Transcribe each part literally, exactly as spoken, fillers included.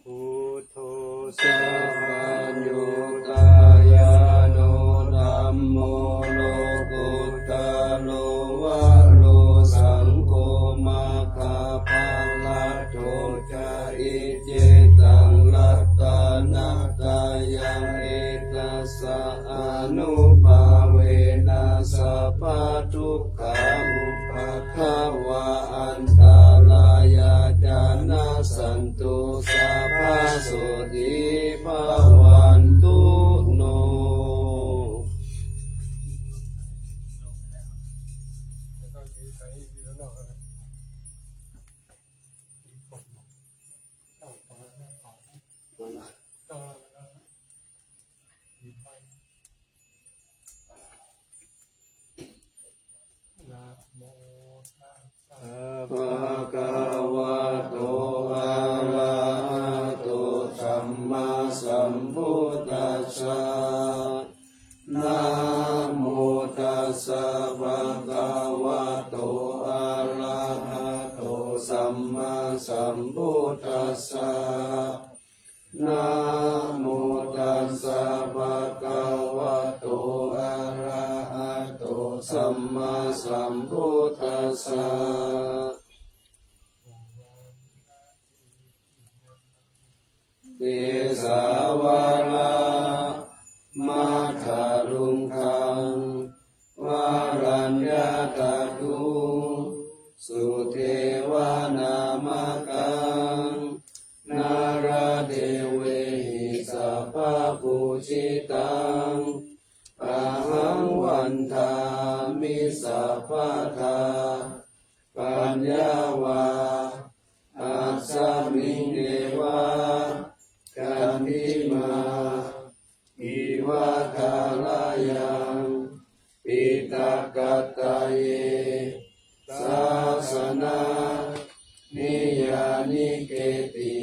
Buddho sabbaññutañāṇo dhammo lokuttaro varo saṅgho maggaphalaṭṭho ca iccettaṃ ratanattayaṃ etassa ānubhāvena sabbadukkhā upaddavā antarāyā ca nassantu sabbasotthī bhavantu no. นะโมตัสสะ ภะคะวะโต อะระหะโต สัมมาสัมพุทธัสสะ นะโมตัสสะ ภะคะวะโต อะระหะโต สัมมาสัมพุทธัสสะ นะโมตัสสะ ภะคะวะโต อะระหะโต สัมมาสัมพุทธัสสะ Kesāvalāmakaruṅgaṃ varaññatatuṃ sudevanāmakaṃ nāradevehi sabbapūjitaṃ ahaṃ vandāmi sabbadā. Paññā va asmiṃ devā candimā iva thārayaṃ piṭakattaye sāsana niyānike'ti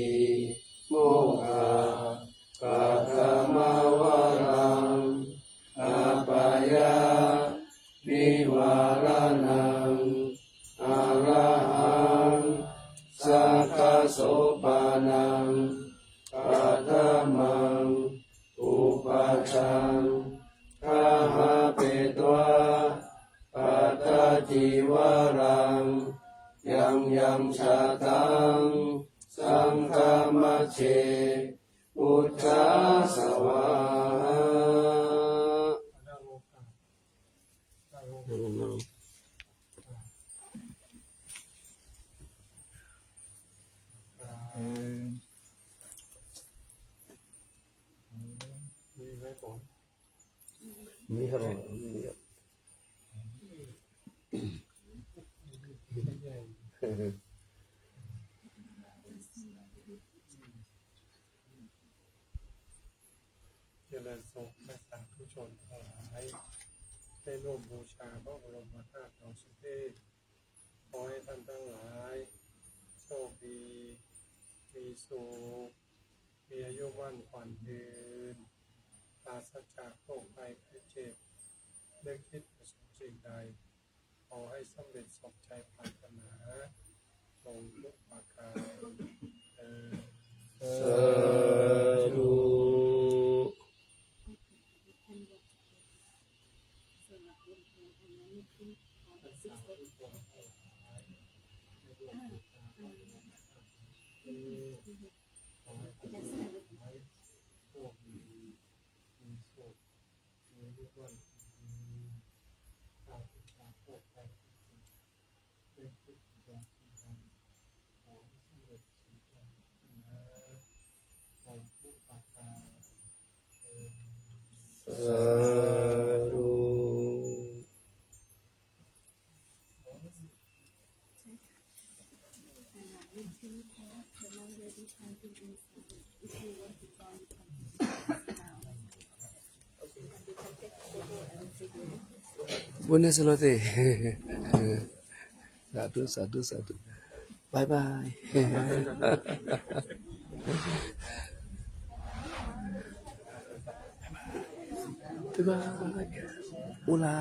mokkhapaddamā varaṃ apāyanivāraṇaṃ arahaṃ sakkhasopaṇaṃ paṭhamaṃ upajjhaṃ gahāpetvā pattacīvaraṃ yaṃ yaṃ jātaṃ saṅghamajjhe buddhāsvāhā. มีไหมผม มีครับผม มีครับ เจริญสุข พระสาธุชนทั้งหลาย ได้ร่วมบูชาพระบรมธาตุดอยสุเทพ ขอให้ท่านทั้งหลาย โชคดี มีสุข มีอายุมั่นขวัญยืน ปราศจากโรคภัยไข้เจ็บ นึกคิดประสงค์สิ่งใด ขอให้สำเร็จสมใจปรารถนา จงทุกประการเทอญ สาธุ สาธุ Buññasalote. สาธุ สาธุ สาธุ บ๊ายบาย Ula, ula.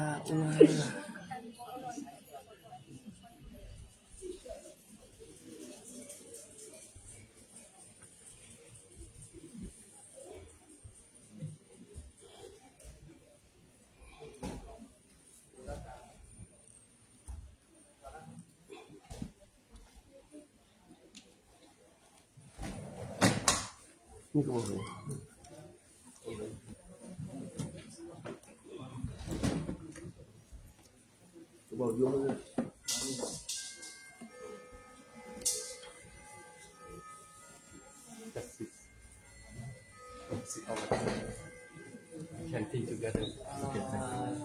Ini ke bawah ya? Ke bawah juga mana? Chanting together. Okay, thank you.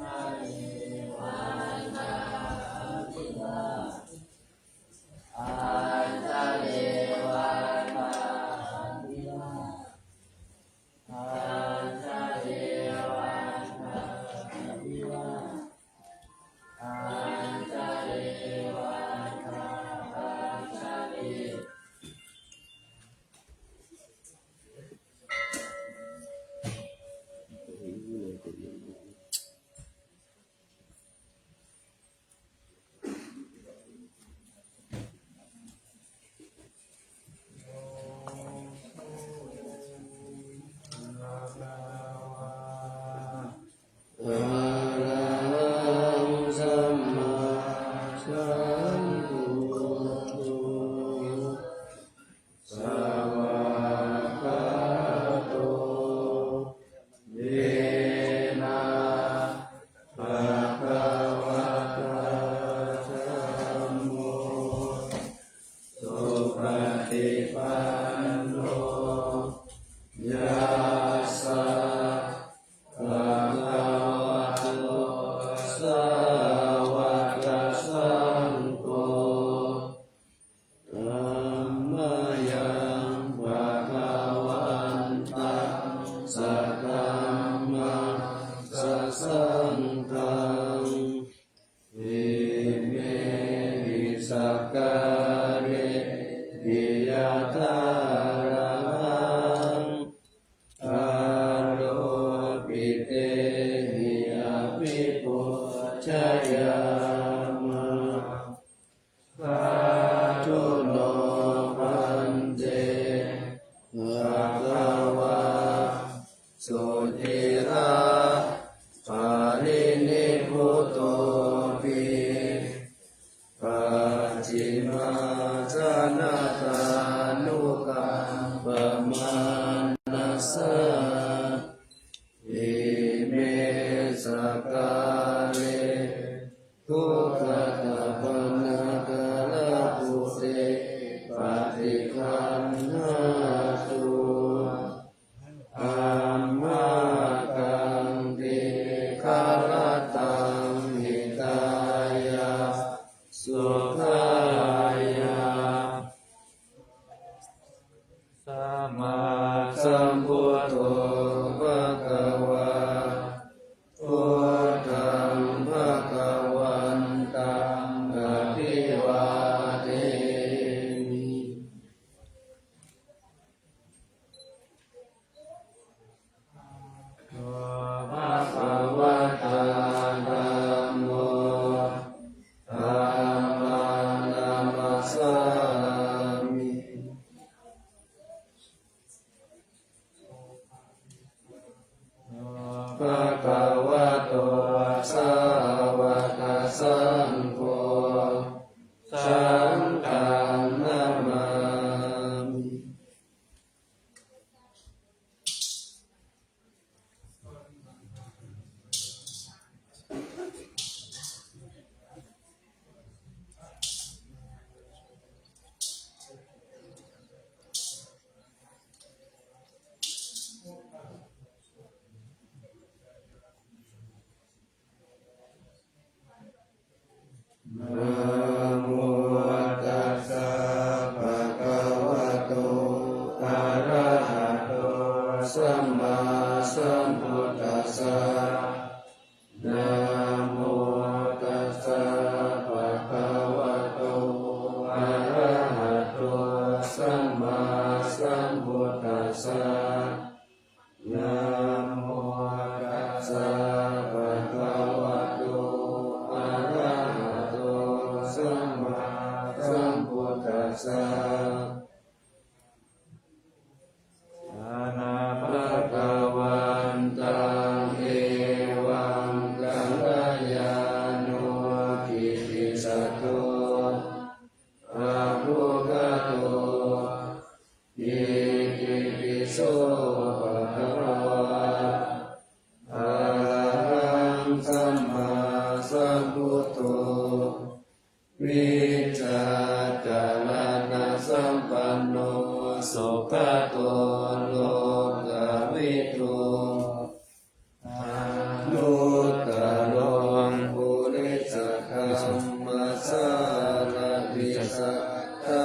Arahaṃ sammāsambuddho svākkhāto yena bhagavatā dhammo supaṭipanno yassa bhagavato sāvakasaṅgho tammayaṃ bhagavantaṃ sadhammaṃ sasaṅghaṃ imehi sakkārehi yathārahaṃ āropitehi abhipūjayāma. Sādhu no bhante bhagavā suciraparinibbutopi pacchimājanatānukampamānasā ime sakkāre duggatapaṇṇākārabhūte paṭiggaṇhātu amhākaṃ dīgharattaṃ hitāya sukhāya. Sammāsambuddho bhagavā, buddhaṃ bhagavantaṃ abhivādemi. Bhagavatā dhammo, dhammaṃ namassāmi. Bhagavato sāvakasaṅgho, saṅghaṃ namāmi. Namo tassa bhagavato arahato sammāsambuddhassa. Namo tassa bhagavato arahato sammāsambuddhassa. Namo tassa to lokavidū anuttaro purisadammasārathi satthā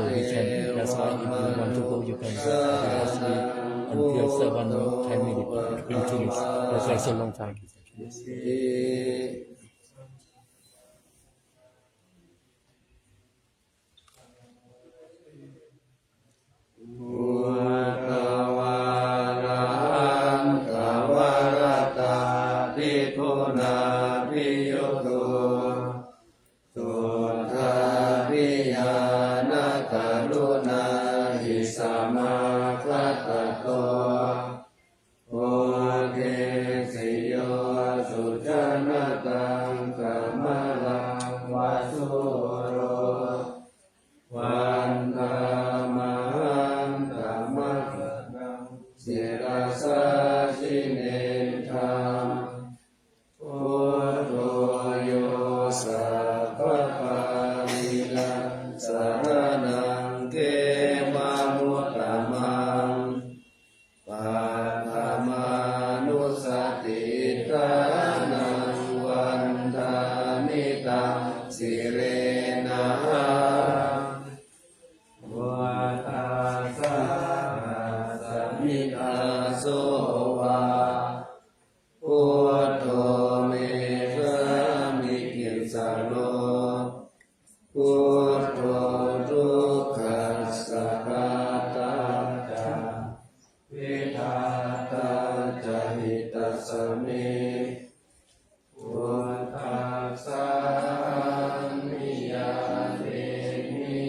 devamanussānaṃ buddho bhagavā. That's why it will be one two go, you can, uh, that's why one time minute, it will finish. That's why so long time. Buddhavārahantavaratādiguṇābhiyutto, suddhābhiñāṇakaruṇāhi samāgatatto, bodhesi yo sujanataṃ kamalaṃva sūro, vandāmahaṃ tamakkhaṇaṃ sirasā jinendaṃ. Buddho yo sabbapāṇīnaṃ saraṇaṃ khemamuttamaṃ, paṭhamānussatiṭṭhānaṃ vandāmi taṃ sirenahaṃ. Buddhassāhasmi dāso va, buddho me sāmikissaro, buddho dukkhassa ghātā ca, vidhātā ca hitassa me. Buddhassāhaṃ niyyādemi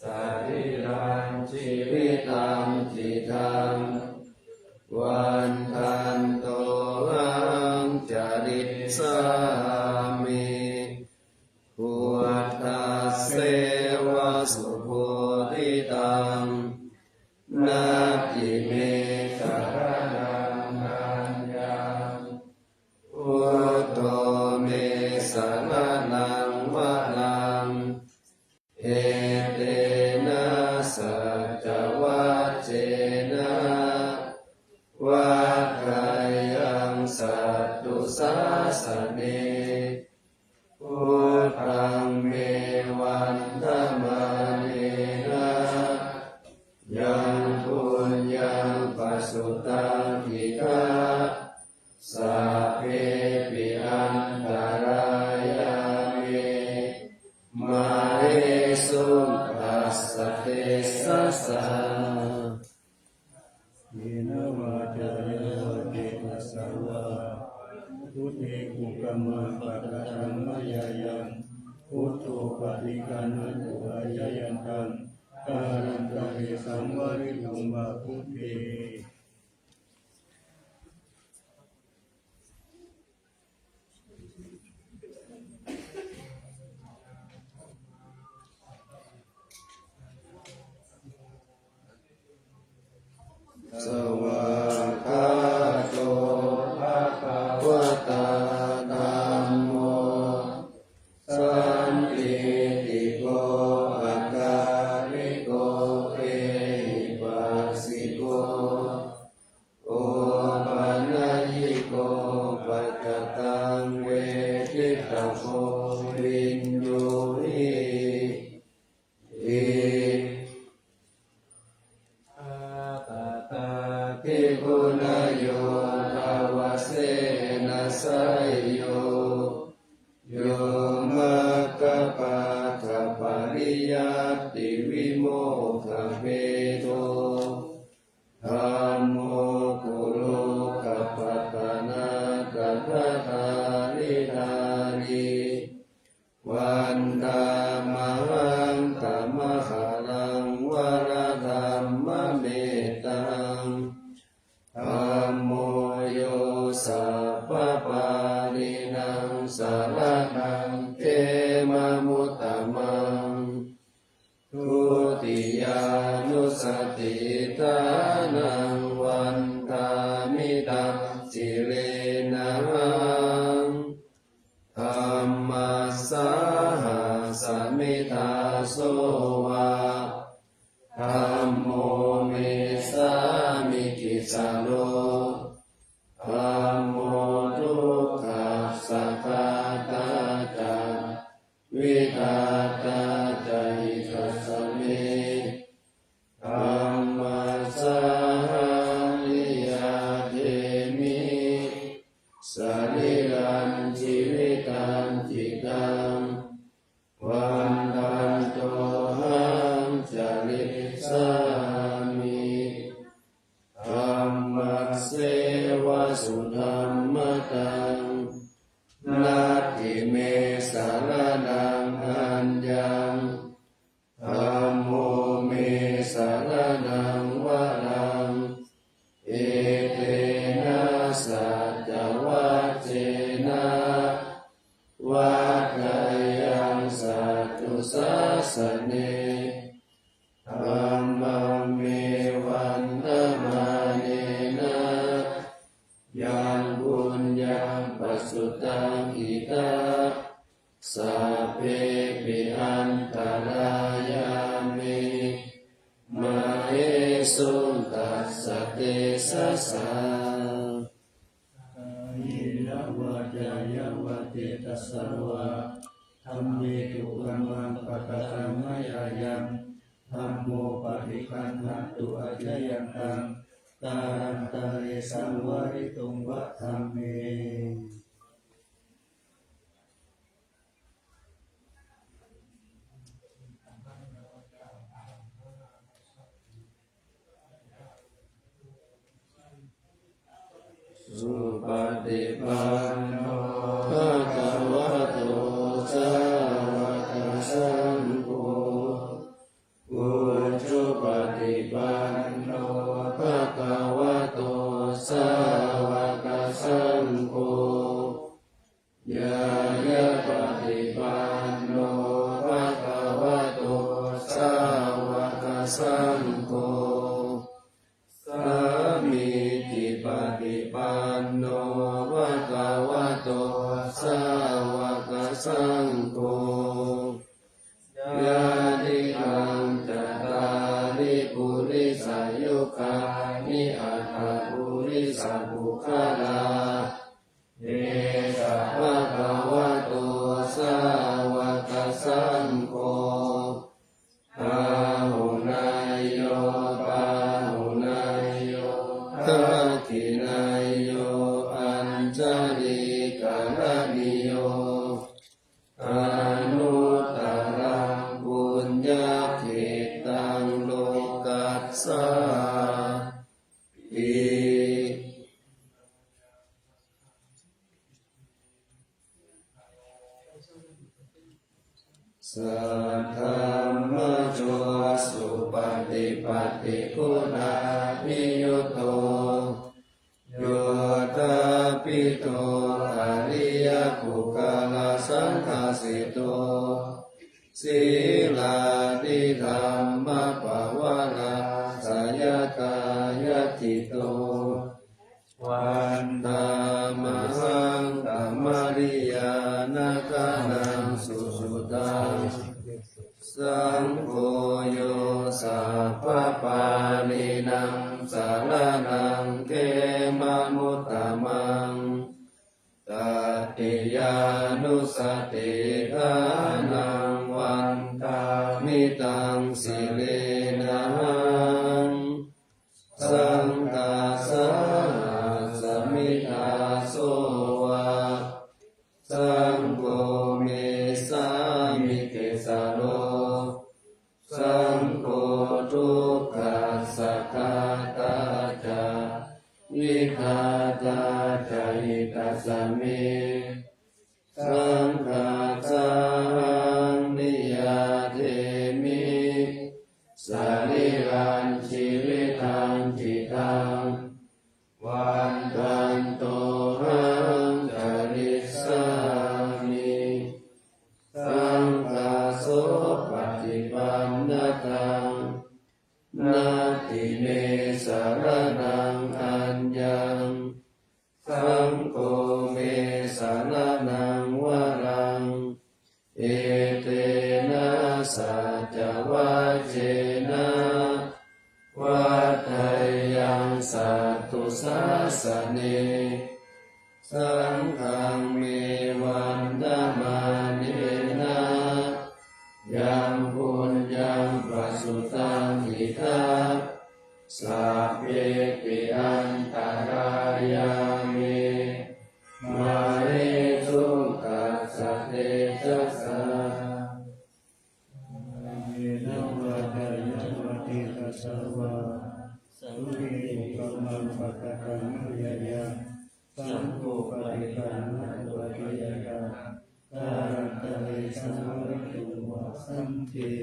sarīraṃ jīvitaṃ cidaṃ, vandantohaṃ carissāmi buddhasseva subodhitaṃ. Natthi me saraṇaṃ aññaṃ, buddho me saraṇaṃ varaṃ, etena saccavajjena vaḍḍheyyaṃ satthu sāsane. Buddhaṃ me vandamānena yaṃ puññaṃ pasutaṃ idha, sabbepi antarāyā me māhesuṃ tassa tejasā. Kayetvācāya va cetasā vā, buddhe kukammaṃ pakataṃ mayā yaṃ, buddho paṭiggaṇhatu accayantaṃ, kālantare saṃvarituṃ va buddhe. Svākkhāto bhagavatā dhammo, sandiṭṭhiko akāliko ehipassiko, opanayiko paccattaṃ veditabbo viññūhīti. Atthādi guṇayogavasena seyyo, yo maggapākapariyattivimokkhabhedo, dhammo kulokapatanā tadadhāridhārī, vandāmahaṃ tamaharaṃ varadhammametaṃ. Dhammo yo sabbapāṇīnaṃ saraṇaṃ khemamuttamaṃ, dutiyānussatiṭṭhānaṃ vandāmi taṃ sirenahaṃ. Dhammassāhasmi dāso va, dhammo sarīrañjīvitañcidaṃ vandantohaṃ carissāmi. Dhammasseva sudhammataṃ, natthi me saraṇaṃ aññaṃ, dhammo me saraṇaṃ varaṃ, etena saccavajjena vaḍḍheyyaṃ satthu sāsane. Dhammaṃ me vandamānena yaṃ puññaṃ pasutaṃ idha, sabbepi antarāyā me māhesuṃ tassa tejasā. Kāyena vācāya va cetasā vā, dhamme kukammaṃ pakataṃ mayā yaṃ, dhammo paṭiggaṇhatu accayantaṃ, kālantare saṃvarituṃ va dhamme. Supaṭipanno bhagavato sāvakasaṅgho, ujupaṭipanno bhagavato sāvakasaṅgho, ñāyapaṭipanno bhagavato sāvakasaṅgho, sāmīcipaṭipanno bhagavato sāvakasaṅgho, yadidaṃ cattāri purisayugāni aṭṭha purisapuggalā, esa bhagavato sāvakasaṅgho, āhuneyyo pāhuneyyo dakkhiṇeyyo añjalikaraṇīyo, anuttaraṃ puññakkhettaṃ lokassāti. Saddhammajo supaṭipattiguṇābhiyutto, yoṭṭhābbidho ariyapuggalasaṅghaseṭṭho, sīlādidhammapavarāsayatthāyathito, vandāmahaṃ tamariyāna gaṇaṃ susuddhaṃ. Saṅgho yo sabbapāṇīnaṃ saraṇaṃ khemamuttamaṃ, tatiyānussatiṭṭhānaṃ vandāmi taṃ sirenahaṃ. Saṅghassāhasmi dāso va, saṅgho me sāmikissaro, saṅgho dukkhassa ghātā ca vidhātā ca hitassa me. Saṅghassāhaṃ niyyādemi sarīrañjīvitañcidaṃ, vandantohaṃ carissāmi. Saṅghasso paṭipannataṃ, natthi me saraṇaṃ aññaṃ, saṅgho me saraṇaṃ varaṃ, etena saccavajjena vaḍḍheyyaṃ satthu sāsane. Saṅghaṃ me vandamānena yaṃ puññaṃ pasutaṃ idha, sabbepi antarāyā me saṅgho paṭiggaṇhatu accayantaṃ, kālantare saṃvarituṃ va saṅghe.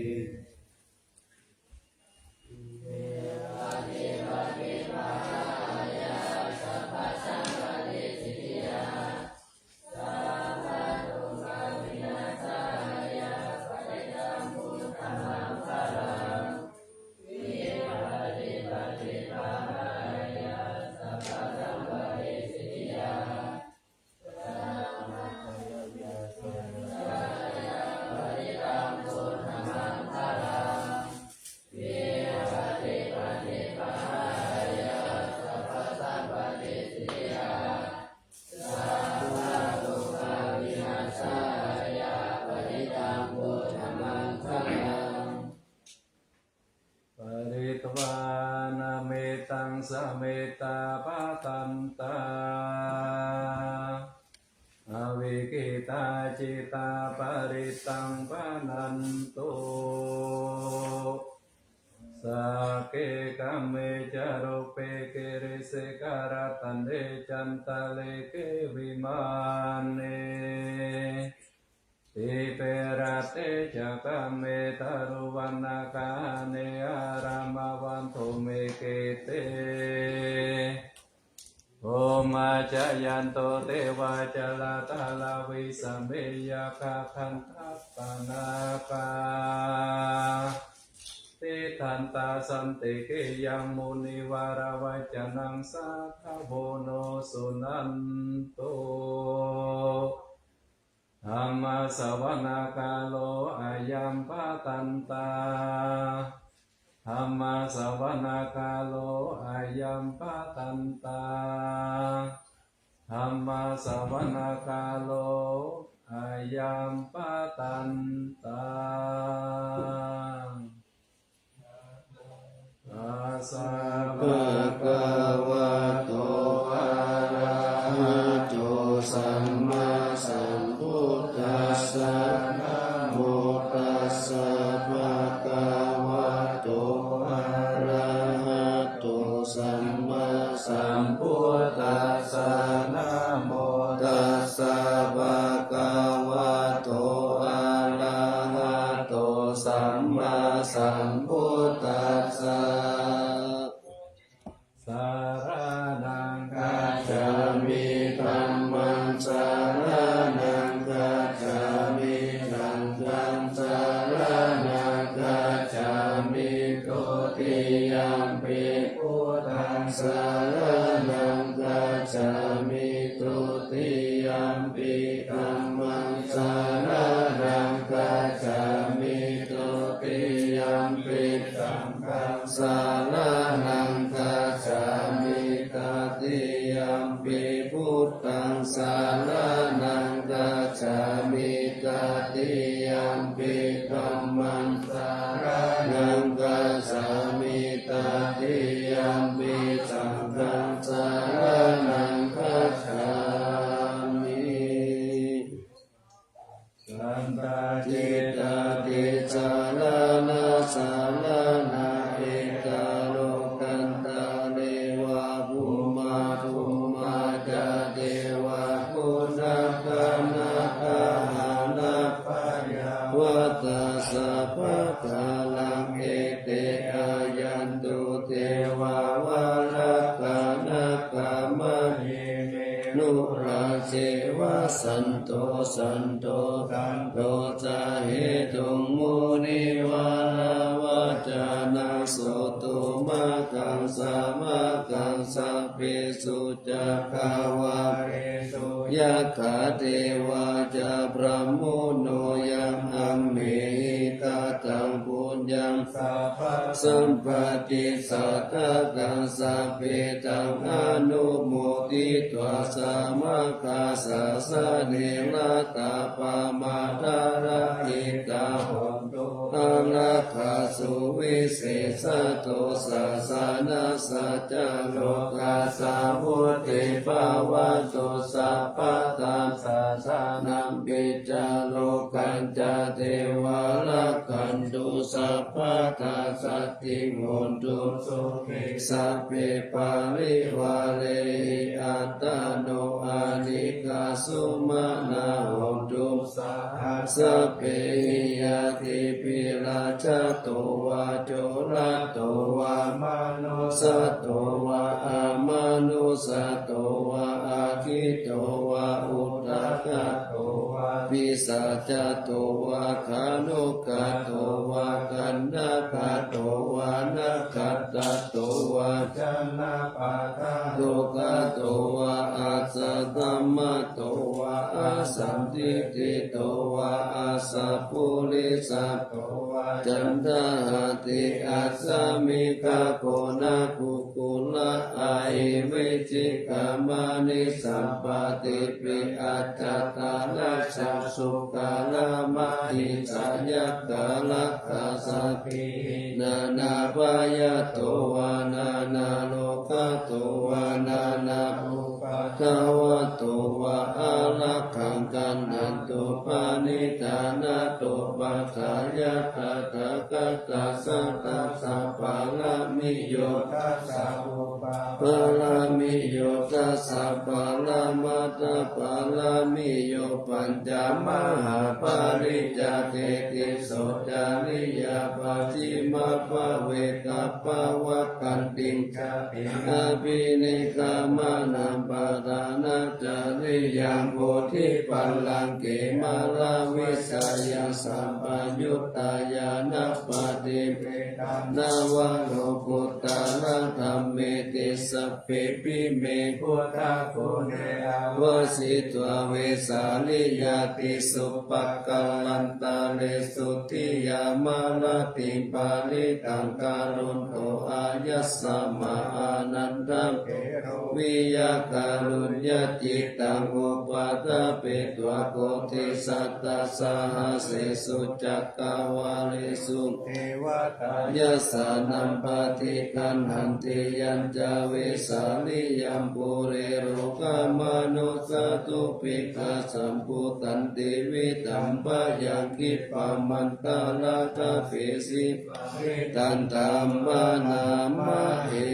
Pharitvāna mettaṃ samettā bhadantā, avikkhittacittā parittaṃ bhaṇantu. Sagge kāme ca rūpe girisikharataṭe cantalikkhe vimāne, dīpe raṭṭhe ca gāme taruvanagahane arāmavatthumhi khette, bhummā cāyantu devā jalathalavisame yakkhagandhabbanāgā, tiṭṭhantā santike yaṃ munivaravacanaṃ sādhavo no suṇantu. Dhammassavanakālo ayam bhadantā. Dhammassavanakālo ayam bhadantā. Dhammassavanakālo ayam bhadantā. Tassa bhagavato arahato sammāsambuddhassa. Namo tassa bhagavato arahato sammāsambuddhassa. Namo tassa bhagavato arahato sammāsambuddhassa. Saraṇaṃ gacchāmi. Dhammaṃ saraṇaṃ gacchāmi. Saṅghaṃ saraṇaṃ gacchāmi. Dutiyampi buddhaṃ saraṇaṃ gacchāmi. Dutiyampi dhammaṃ saraṇaṃ gacchāmi. Dutiyampi saṅghaṃ saraṇaṃ gacchāmi. Tatiyampi buddhaṃ saraṇaṃ gacchāmi. Tatiyampi dhammaṃ saraṇaṃ gacchāmi. Tatiyampi saṅghaṃ saraṇaṃ gacchāmi. Sattacittādisaraṇasaraṇā, ekā lokantareva bhummā bhummā ca devā, guṇagaṇagahānā bhayav vā tassa bhaddānaṃ, ete āyantu devā varakkhanagā, mahime nuraseva santo, santo santo ca hetuṃ, munivaravacanaṃ sotthumaggaṃ sāvakaṃ, sabbesu cakkavāḷesu yattha devā ca brahmuno, yaṃ amhehi kataṃ puññaṃ sabbasampattidhātakammaṃ, sabbe taṃ anumoditvā, sāvakā sāsane ratā, pamādarahitā hontu, ārakkha suvisesātu, sāsanassa ca lokassa vuḍḍhī bhavatu sabbadā, sāsanampi ca lokañca devā rakkhantu tu sabbadā, sotthī hontu sabbe parivārehi, attano anīghā sumanā hontu saha sabbehi ñātibhi. Rājato vā corato vā manussato vā amanussato vā aggito vā udakato vā pisācato vā khāṇukato vā kaṇṭakato vā nakkhattato vā janapadarogato vā asaddhammato vā asandiṭṭhito vā asappurisato vā caṇḍahatthi-assamigagoṇakukkura-ahi-vicchika-maṇisappa-dīpi-accha-taraccha-sūkara-mahīsā yakkha-rakkhasādīhi nānābhayato vā nānārogato vā nānāupaddavato vā ārakkhaṃ gaṇhantu paṇītā. Natthupādāya tathāgatassa dasa pāramiyo dasa upapāramiyo dasa paramatthapāramiyo pañca mahāpariccāge tisso cariyā pacchimabbhave gabbhāvakkantiṃ jātiṃ abhinikkhamanaṃ padhānacariyaṃ bodhipallaṅke māravijayaṃ sampayuttā ñāṇappaṭivedhaṃ navalokuttaradhammeti sabbepime buddhaguṇe āvajjitvā vesāliyā tīsu pākārantaresu tiyāmarattiṃ parittaṃ karonto āyasmā ānandatthero viya kāruññacittaṃ upaṭṭhapetvā koṭisatasahassesu cakkavāḷesu devatā yassāṇaṃ paṭiggaṇhanti yañca vesāliyaṃ pure rogāmanussadubbhikkhasambhūtantividhaṃ bhayaṃ khippamantaradhāpesi parittaṃ taṃ bhaṇāma he.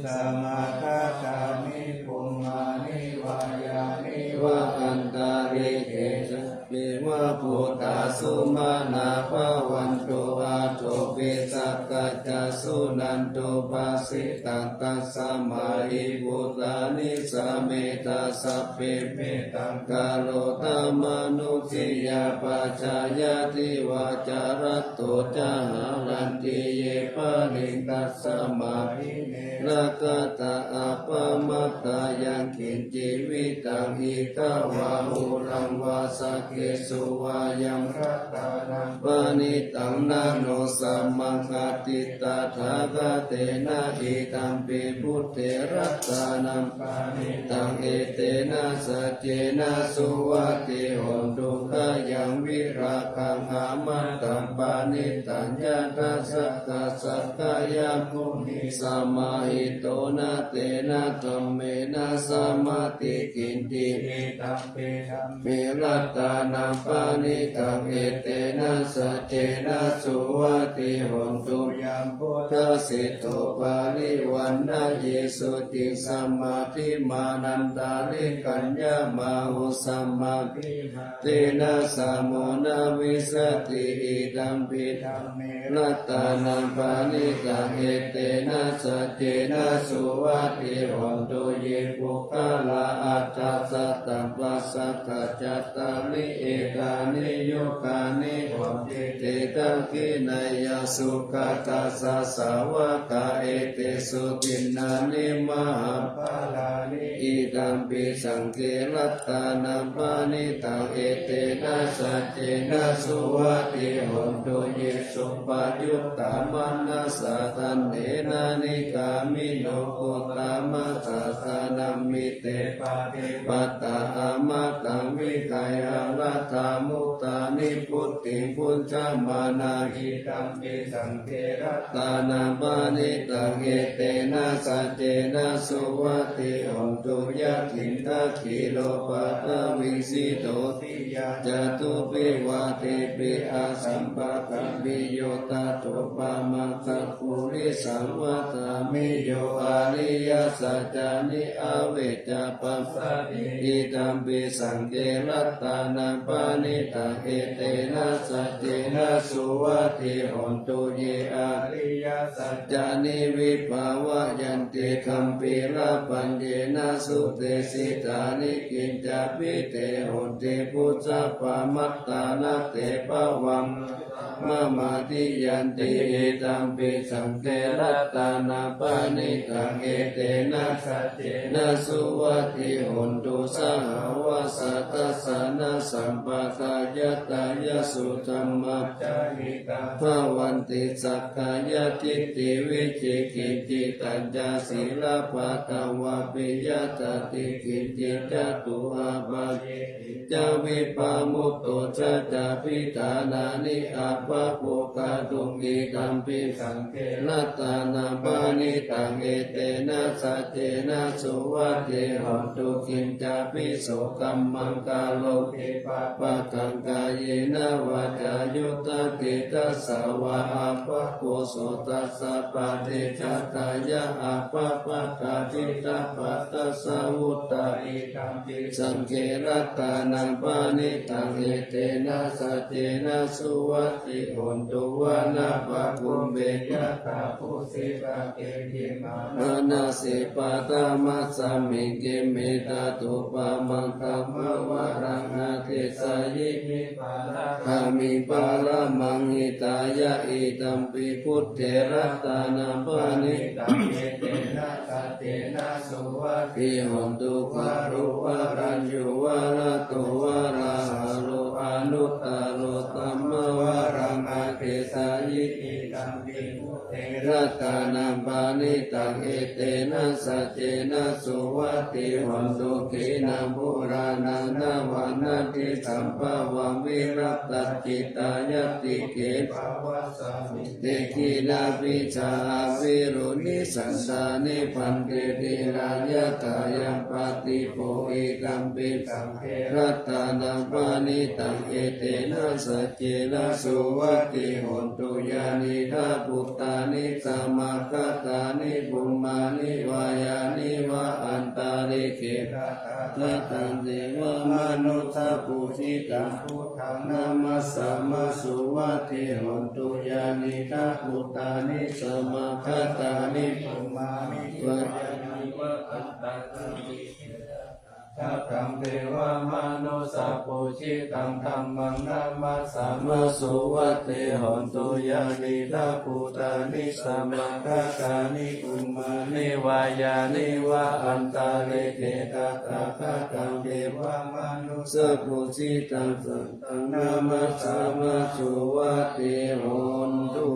Samāgatāni bhummāni vā yāni va antalikkhe ca pena bhūtā sumanā bhavantu athopi sakkacca suṇantu bhāsitaṃ. Tasmā hi bhūtā nisāmetha sabbe mettaṃ karotha mānusiyā pajāya divā ca ratto ca haranti ye baliṃ tasmā hi ne rakkhatha appamattā. Yaṃ kiñci vittaṃ idha vā huraṃ vā saggesu vā yaṃ ratanaṃ paṇītaṃ na no samaṃ atthi tathāgatena idampi buddhe ratanaṃ paṇītaṃ etena saccena suvatthi hotu. Khayaṃ virāgaṃ amataṃ paṇītaṃ yadajjhagā sakyamunī samāhito na tena dhammena samatthi kiñci idampi dhamme ratanaṃ paṇītaṃ etena saccena suvatthi hotu. Yaṃ buddhaseṭṭho parivaṇṇayī suciṃ samādhimānantarikaññamāhu samādhinā tena samo na vijjati idampi dhamme ratanaṃ paṇītaṃ etena saccena suvatthi hotu. Ye puggalā aṭṭha sataṃ pasatthacattāri etāni yugāni honti te dakkhiṇeyyā sugatassa sāvakā etesu dinnāni mahapphalāni idampi saṅghe ratanaṃ paṇītaṃ etena saccena suvatthi hotu. Ye suppayuttā manasā daḷhena nikkāmino gotamasāsanā Mite patipattā amataṃ vigayha, laddhā mudhā nibbutiṃ bhuñjamānā. Idampi saṅghe ratanaṃ paṇītaṃ, etena saccena suvatthi hotu. Yathindakhīlo paṭhaviṃ sito chatubbhi vātebhi asampakampiyo, tathūpamaṃ sappurisaṃ vadāmi, yo ariyasaccāni avecca passati. Idampi saṅghe ratanaṃ paṇītaṃ, etena saccena suvatthi hotu. Ye ariyasaccāni vibhāvayanti gambhīrapaññena sudesitāni, kiñcāpi te honti bhusappamattā, na te bhavaṃ mamatthiyanti. Idampi saṅghe ratanaṃ paṇītaṃ, etena saccena suvatthi hotu. Sahāvassa dassanasampadāya, thāya sudhammā ca hitāya bhavanti, sakkāyadiṭṭhi vicikicchitañca, sīlabbataṃ vāpi yadatthi kiñci, catūhapāyehi ca vippamutto, cha cābhiṭhānāni abhabbo kātuṃ. Idampi saṅghe ratanaṃ paṇītaṃ, etena saccena suvatthi hotu. Kiñcāpi so kammaṃ karoti pāpakaṃ, kāyena vācāyuda cetasā vā, abhabbo so tassa paṭicchadāya, abhabbatā cittapattassa vuttā. Idampi saṅghe ratanaṃ paṇītaṃ, etena saccena suvatthi hotu. Vanappagumbe yathā phussitagge, gimhānamāse paṭhamasmiṃ gimhe, tathūpamaṃ dhammavaraṃ adesayi, nibbānagāmiṃ paramaṃ hitāya. Idampi buddhe ratanaṃ paṇītaṃ, etena saccena suvatthi hotu. Varo varaññū varado varāharo, anuttaro dhammavaraṃ adesayi. Idampi buddhe ratanaṃ paṇītaṃ, etena saccena suvatthi hotu. Khīṇaṃ purāṇaṃ navaṃ natthi sambhavaṃ, virattacittāyatike bhavasmiṃ, te khīṇabījā avirūḷhichandā, nibbanti dhīrā yathāyaṃ padīpo. Idampi saṅghe ratanaṃ paṇītaṃ, etena saccena suvatthi hotu. Yānīdha bhūtāni samāgatāni, bhummāni vā yāni va antalikkhe, tathāgataṃ devamanussapūjitaṃ, buddhaṃ namassāma suvatthi hotu. Yānīdha bhūtāni samāgatāni, bhummāni vā yāni va antalikkhe, tathāgataṃ devamanussapūjitaṃ, dhammaṃ namassāma suvatthi hotu. Yānīdha bhūtāni samāgatāni, bhummāni vā yāni va antalikkhe, tathāgataṃ devamanussapūjitaṃ, saṅghaṃ namassāma suvatthi hotu.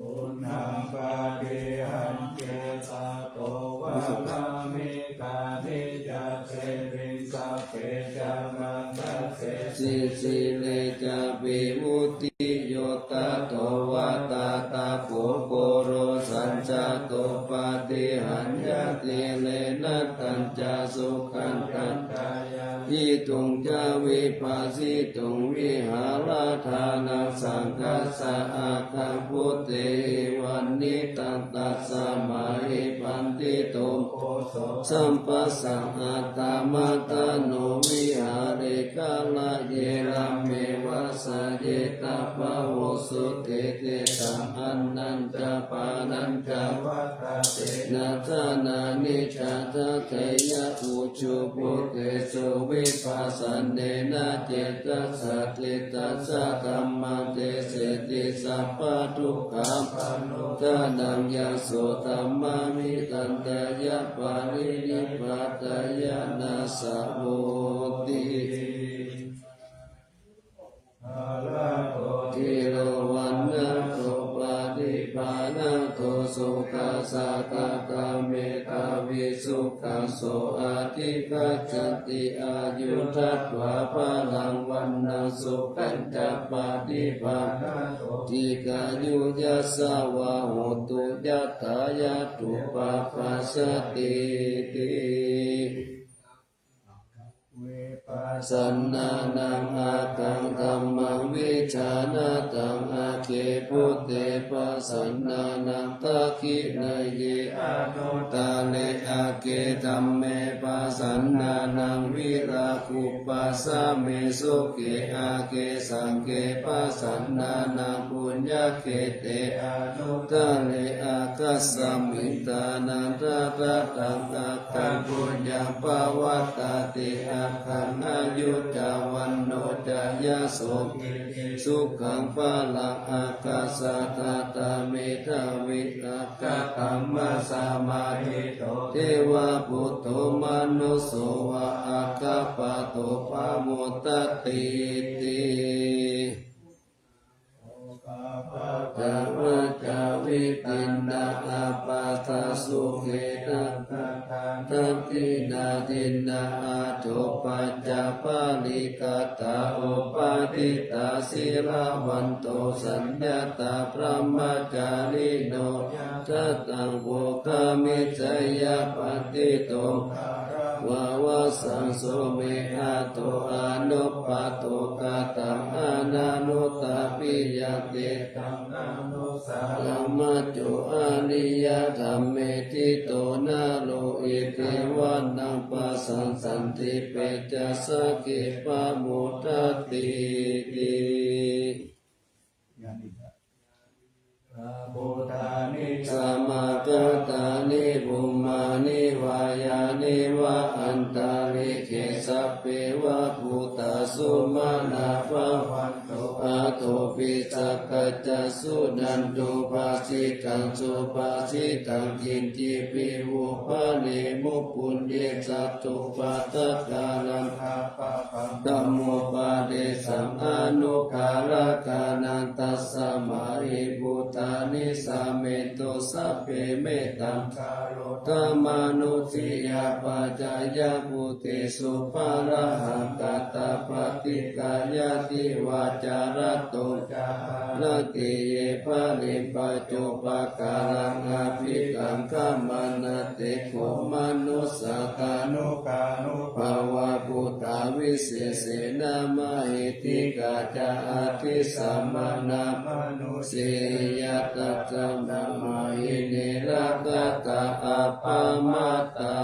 Uṇhaṃ paṭihañca sato, varametaṃ niyyāmi ca, tehiṃ sabbe ca maṅgale, sīse sīle ca vimutti, yo tato vata tapo kulo, saññatā paṭihaññati, leṇattañca sukhattañca, yāyituṃ ca vipassituṃ, vihāradhānaṃ saṅghassa āgaṃ, bhūtehi vaṇṇitaṃ tasmā hi, paṇḍito bhoso sampassaṃ attamāno, vihāre garaye rāme vāsayetha, bāhuṃ sukhī ṭhitaṃ, annañca pānañca vata sena, jānāmi ca dakkhitāya ujubhūtesu, vipassannena cetasā, ṭhitassa dhammaṃ deseti, sabbadukkhāpanūdanaṃ, yaṃ so dhammaṃ vidantāya, paṭinipphānāya nātha hoti. Ālado dhīro vaṇṇado paṭibhāṇado, sukhā sattā medhāvī sukhaṃ so adhigacchati. Āyuṃ datvā balaṃ vaṇṇaṃ sukhañca paṭibhāṇato dīghāyu yasavā hotu yattha yatthūpapajjatīti. Pasannānaṃ aggaṃ dhammaṃ vijānataṃ agge buddhe pasannānaṃ dakkhiṇeyye anuttare agge dhamme pasannānaṃ virāgūpasame sukhe agge saṅghe pasannānaṃ puññakkhette anuttare aggasmiṃ dānaṃ dadataṃ aggaṃ puññaṃ pavaḍḍhati aggaṃ āyu ca vaṇṇo ca yaso sukhaṃ balaṃ aggaṃ sattā medhāvī aggadhammasamāhito devabhūto manusso vā aggappatto pamodatīti. Pāpā ca vitinnā apādā sukhena daṭṭhā dakkhiṇā dinnā ādo pañca parikkhātā upādittā sīlavanto saññātā brahmacārino yadidaṃ vokhāmi jayyapaṭito vavasaṃso me ādo anuppādo kataṃ ananuttāpiyaṃ etaṃ nanussāramajjo ariyadhamme ṭhito naro etevanaṃ passaṃsati petāsake pamodatīti. Buddhāni samāgatāni bhummāni vā yāni va antalikkhe sabbeva bhūtā sumanā bhavantu athopi sakkacca suṇantu bhāsitaṃ subhāsitaṃ kiñcipi vū bhaṇemu puññe satthūpatthakaraṃ dhammopadesaṃ anuggārakānaṃ tasmā hi buddhāni sāmentu sabbe mettaṃ karontu manussiyā pajāya bhūtesu pāṇahaṃ katvā paṭiggaṇhati vācārato ca harati ye baliṃ paccu pakālaṃ abhikaṅkhamanā te kho manussā tānugānubhāvā buddhā visesena mahiddhikā ca abhisamānā manussiyā tasmā hi ne rakkhatha appamattā.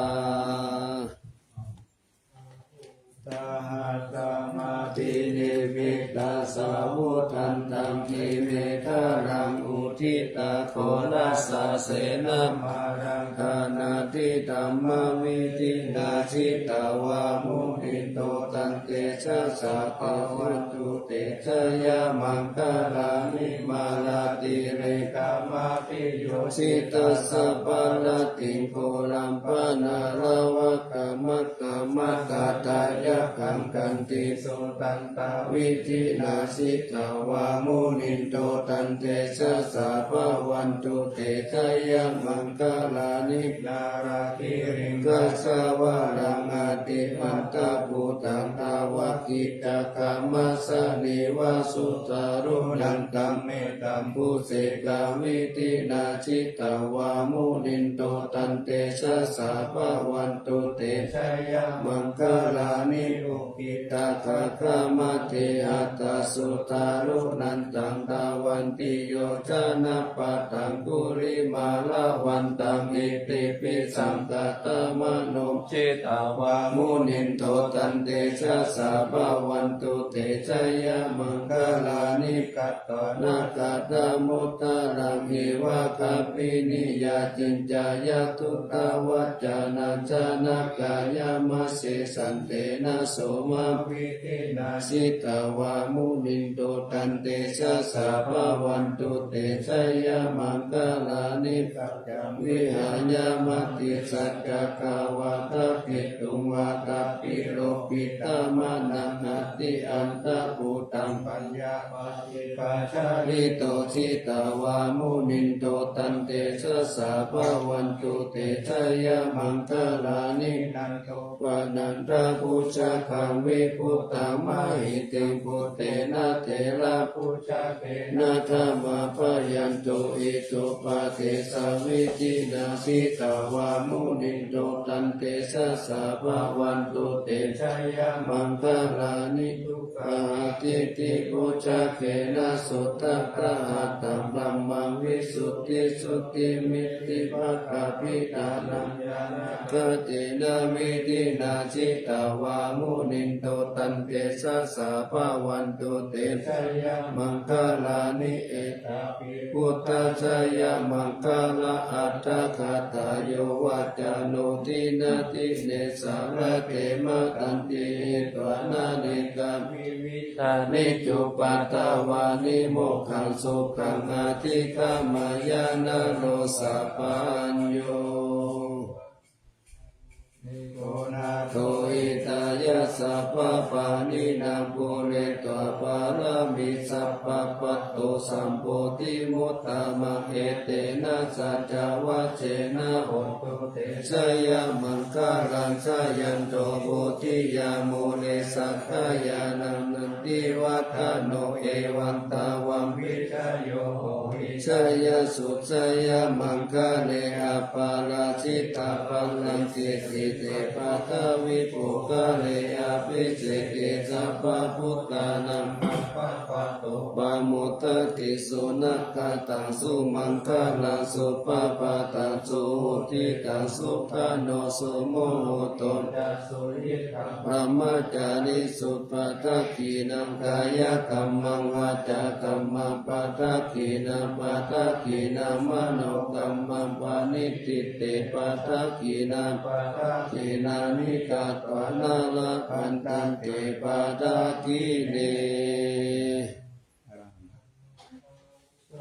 Sahassamabhinimmitasāvudhantaṃ girimekhalaṃ uditaghorasasenamāraṃ dānādidhammavidhinā jitavā munindo tantejasā bhavantu te jayamaṅgalāni. Mārātirekamabhiyujjhitasabbarattiṃ ghorampanāḷavakamakkhamathaddhayakkhaṃ khantīsudantavidhinā jitavā munindo tantejasā bhavantu te jayamaṅgalāni. Nāḷāgiriṃ gajavaraṃ atimattabhūtaṃ dāvaggicakkamasanīva sudāruṇantaṃ mettambusekavidhinā jitavā munindo tantejasā bhavantu te jayamaṅgalāni. Ukkhittakhaggamatihatthasudāruṇantaṃ dhāvantiyojanapathaṅgulimālavantaṃ iddhībhisaṅkhatamano jitavā munindo tantejasā bhavantu te jayamaṅgalāni. Katvāna kaṭṭhamudaraṃ iva gabbhinīyā ciñcāya duṭṭhavacanaṃ janakāyamajjhe santena somavidhinā jitavā munindo tantejasā bhavantu te jayamaṅgalāni. Saccaṃ vihāya matisaccakavādaketuṃ vādābhiropitamanaṃ atiandhabhūtaṃ paññāpadīpajalito jitavā munindo tantejasā bhavatu te jayamaṅgalāni. Nandopanandabhujagaṃ vibudhaṃ mahiddhiṃ puttena therabhujagena damāpayanto iddhūpadesavidhinā jitavā munindo tantejasā bhavatu te jayamaṅgalāni. Duggāhadiṭṭhibhujagena sudaṭṭhahatthaṃ brahmaṃ visuddhijutimiddhibakābhidhānaṃ ñāṇāgadena vidhinā jitavā munindo tantejasā bhavatu te jayamaṅgalāni. Etāpi buddhajayamaṅgalaaṭṭhagāthā yo vācano dinadine sarate matandī hitvānanekavividhāni cupaddavāni mokkhaṃ sukhaṃ adhigameyya naro sapañño. Nātho hitāya sabbapāṇinaṃ pūretvā pāramī sabbā patto sambodhimuttamaṃ etena saccavajjena hotu te jayamaṅgalaṃ. Jayanto bodhiyā mūle sakyānaṃ nandivaḍḍhano evaṃ tvaṃ vijayo hohi jayassu jayamaṅgale aparājitapallaṅke sīse paṭhavipokkhare abhiseke sabbabuddhānaṃ aggappatto pamodati. Sunakkhattaṃ sumaṅgalaṃ supabhātaṃ suhuṭṭhitaṃ sukhaṇo sumuhutto ca suyiṭṭhaṃ brahmacārisu padakkhiṇaṃ kāyakammaṃ vācākammaṃ padakkhiṇaṃ padakkhiṇaṃ manokammaṃ paṇidhī te padakkhiṇā padakkhiṇāni katvāna labhantatthe padakkhiṇe.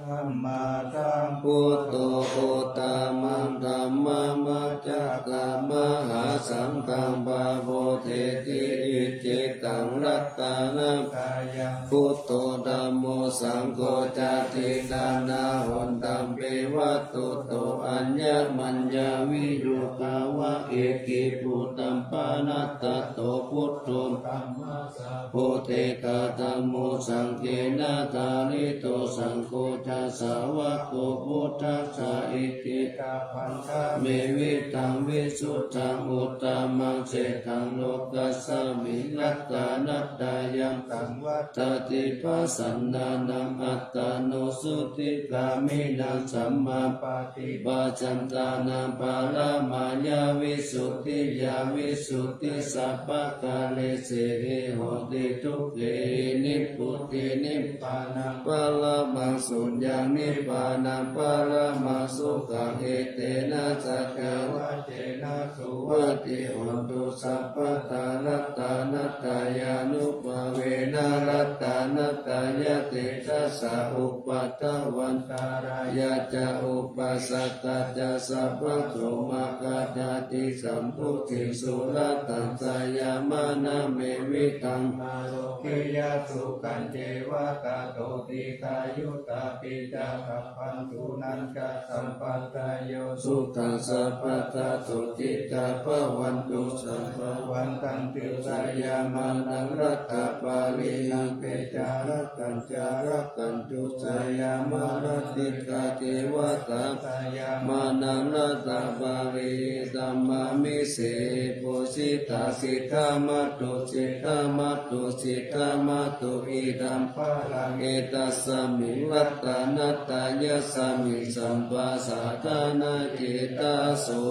Sammasambuddho uttamaṃ dhammamajjhakamahāsaṅghaṃ pavatteti icchitaṃ ratanattayaṃ buddho dhammo saṅgho ca tiṇṇannahontaṃ pavatthuto aññamaññavīyo dvāva ekibudhaṃ paṇatto buddho dhammasā bodhiṭṭhā dhammo saṅghena dhārito saṅgho ca sāvako buddhassa icchitabbaṃ dhāmevidhaṃ visuddhaṃ uttamaṃ sejjaṃ lokasmiṃ ratanattayaṃ saṃvattati pasannānaṃ attano sotthigāmino sammāpaṭi pañcantānaṃ paramāya visuddhiyā visuddhisabbakāresehi honti dukkhāhi nibbutiṃ nibbānaṃ paramaṃ suyyaṃ nibbānaṃ paramaṃ sukhaṃ etena saccavajjena suvatthi hontu sabbadā ratanattayānubhāvena ratanattayatejasā upaddavaṃ antarāyā ca upaddavā ca sabbaso maṅgadāni sabbudhiṃ surattanti jayamaṅgalamevaṃ ārogyaṃ sukhañceva tato dīghāyutā ca labhantu dhanañca sampadayo sukhaṃ sabbadā sotthī ca bhavantu sabbā bhavantu jayamaṅgalaṃ rattabaliṃ abhijjharakkhañca rakkhantu jayamaṅgalaṃ dīghāyutā ca labhantu jayamaṅgalaṃ rattabaliṃ tamamhi se pūjitā siddhamātu siddhamātu siddhamātu idaṃ balaṃ etasmiṃ ratanattayasmiṃ sabbasaṅghānaṃ hitāya so.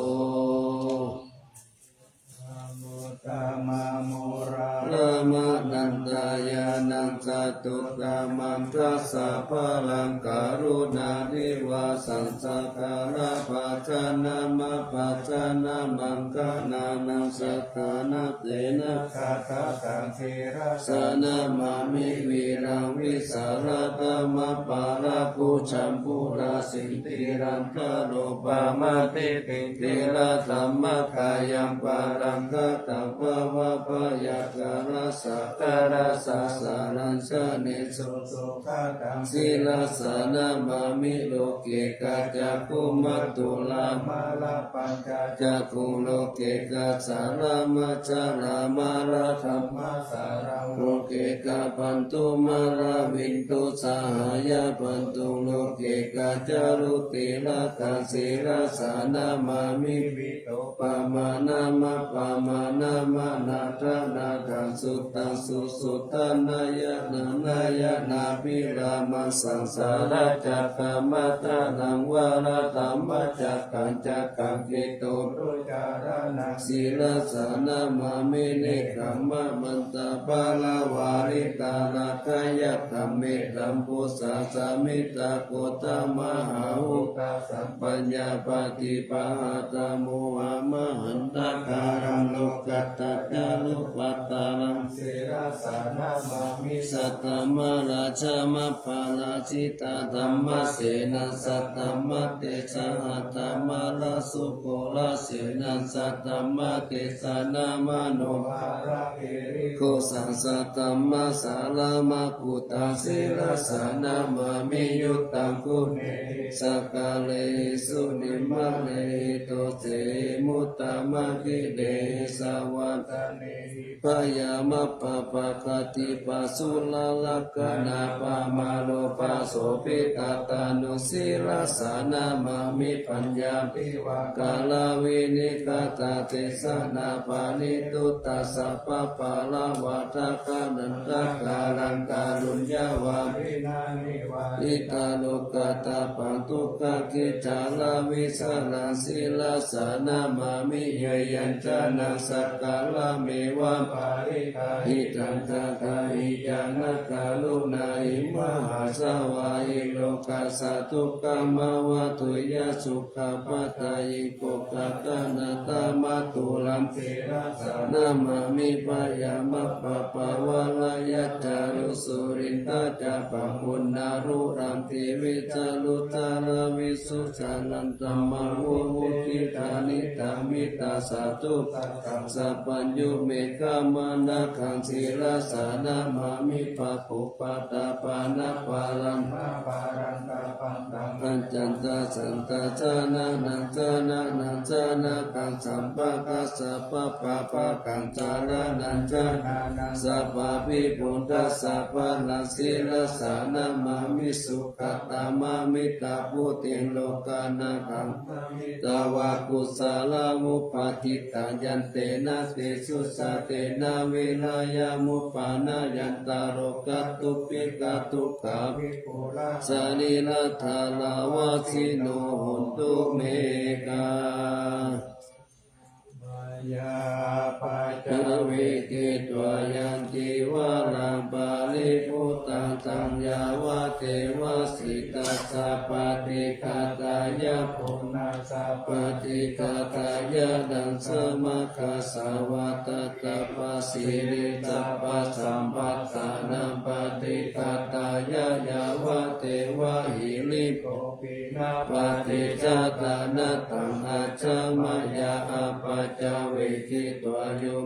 Brahmānandañāṇaṃ catuttamaṃ dasabalaṃ karuṇānivasaṃ sakalapañi Jhānamāpajjhānamaṅgalānaṃ satthāna tena gathā taṃ sirasā namāmi viraṃ vīsālakamapālabu jambulā sindhirantaro pamātipiṇḍiraddhamakāyaṃ paraṃ gataṃ bhavabhayākālasāgarasasalanchanisu sirasā namāmi loke gajagumatulamālapāñca cakkhuṃ loke gajalāmajjalāmāladhammasāraṃ loke gabbanthumaravindusahayabanthuṃ loke gajarutilakaṃ sirasā namāmi vītopamaṇamappamāṇamanāthanadā suttaṃ susuddhanayananāyanābhirāmaṃ saṃsāracakkamatalaṃ varadhammacakkaṃ cakkaṃ ketu sirasā namāmi nekkhammamantaparāvaritarakkhayakkamettambusāsamittaghotaṃ mahāupasamphāya paṭipahātamohamahantakāraṃ lokattācarupattaraṃ sirasā namāmi saddhammarājamaparājitaṃ dhammasenaṃ saddhammatejasaddhammarāsu ghorāsenaṃ saddhammatejānamano ghosāṃ saddhammasāraṃ makuttaṃ sirasā namāmi yuttanguṇehi sakkārehi sunimmalehi dosehi muttamankilehi savattanehibhayamappamakattipasūlalakkhaṇappaṃ māropāsobhitattanu sirasā namāmi paññāpi vā kāravinigatatesanā paṇiduttasabbapalavādākārantakāraṃ kāruññavādaṃ nivaritalokatabbaṃ dukkhakhicchāravisāraṃ sirasā namāmi yayañjanaṃ sakkārameva paṇidhāhi taṃ tathāhi ñāṇakaruṇāhi mahāsāvāhi lokassa dukkhamāva tuyya sukha padayiṃ kokatanatamattulaṃ sirasā namāmi bhayamappamakaruṇāya carusurindajappaṃ uṇṇāluṃ tivisaruccharavisu carantaṃ mahū vuṭṭhidhanitaṃ mittāsattu sapaññumekhamaṇakaṃ sirasā namāmi pāpupaddapanaparam pañcantasantajananañjananañjanakaṃ sabbakasappapāpakaṃ caraṇañjananaṃ sabbābhibhūtasabbalā sirasā namāmi sukkhatamamitabhūtiṃ lokānaṃ hitvā kusalā upāditā yantena tesu jātena vīriyamupānayantarogatubbigadukkā sarīradhārāvajjino hontu me gā. Mayā paccavekkhitvā yaṃ cīvaraṃ paribhuttaṃ taṃ yāvadeva sītassa paṭighātāya pūnassa paṭighātāya ḍaṃsamakasavā tattha pasiriṃsapasamphassānaṃ paṭighātāya yāvadeva hirikopinapaṭicchādānatthaṃ ajja mayā apaccavekkhitvā yo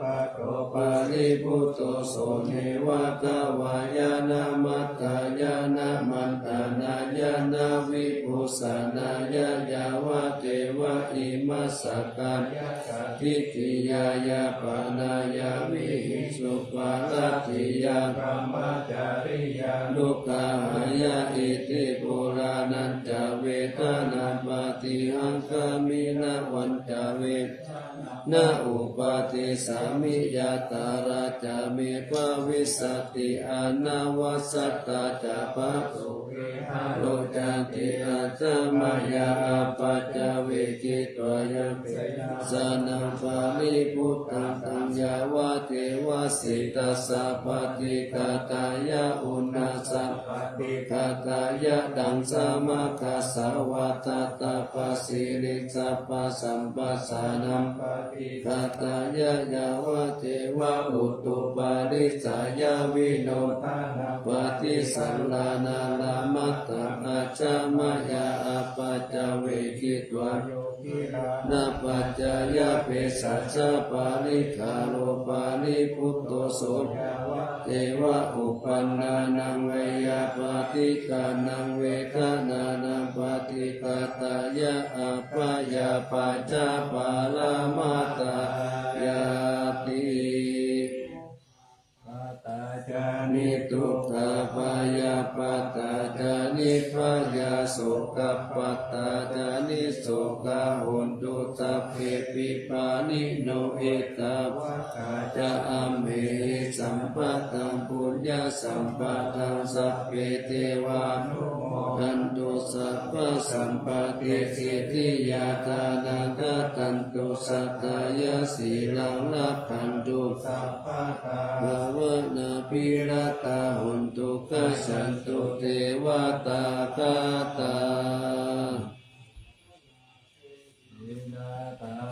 pato paribhutto so neva davāya na madāya na maṇḍanāya na vibhūsanāya yāvadeva imassa kāyassa ṭhitiyā yāpanāya vihiṃsuparatiyā brahmacariyānuggahāya iti purāṇañca vedanaṃ paṭihaṅkhāmi navañca vedanaṃ na uppādī Issāmi yathārājja me bhavissati anavajjatā ca phāsuvihāro cāti. Ajja mayā apaccavekkhitvā yaṃ senāsanaṃ paribhuttaṃ taṃ yāvadeva sītassa paṭighātāya uṇhassa paṭighātāya ḍaṃsamakasavātātapasiriṃsapasamphassānaṃ paṭighātāya yāvadeva utuparissayavinodanapaṭisallānārāmatthaṃ. Ajja mayā apaccavekkhitvā yo gilānapaccayabhesajjaparikkhāro paribhutto so yāvadeva uppannānaṃ veyyābādhikānaṃ vedanānaṃ paṭighātāya abyāpajjhaparamatāyāti. Pādā ca niddukkhā bhayappattā ca nibbhayā sokappattā ca nissokā hontu sabbepi pāṇino. Ettāvatā ca amhehi sambhataṃ puññasampadaṃ sabbe devānumodantu sabbasampattisiddhiyā. Dānaṃ dadantu saddhāya sīlaṃ rakkhantu sabbadā bhāvanābhiratā hontu gacchantu devatāgatā.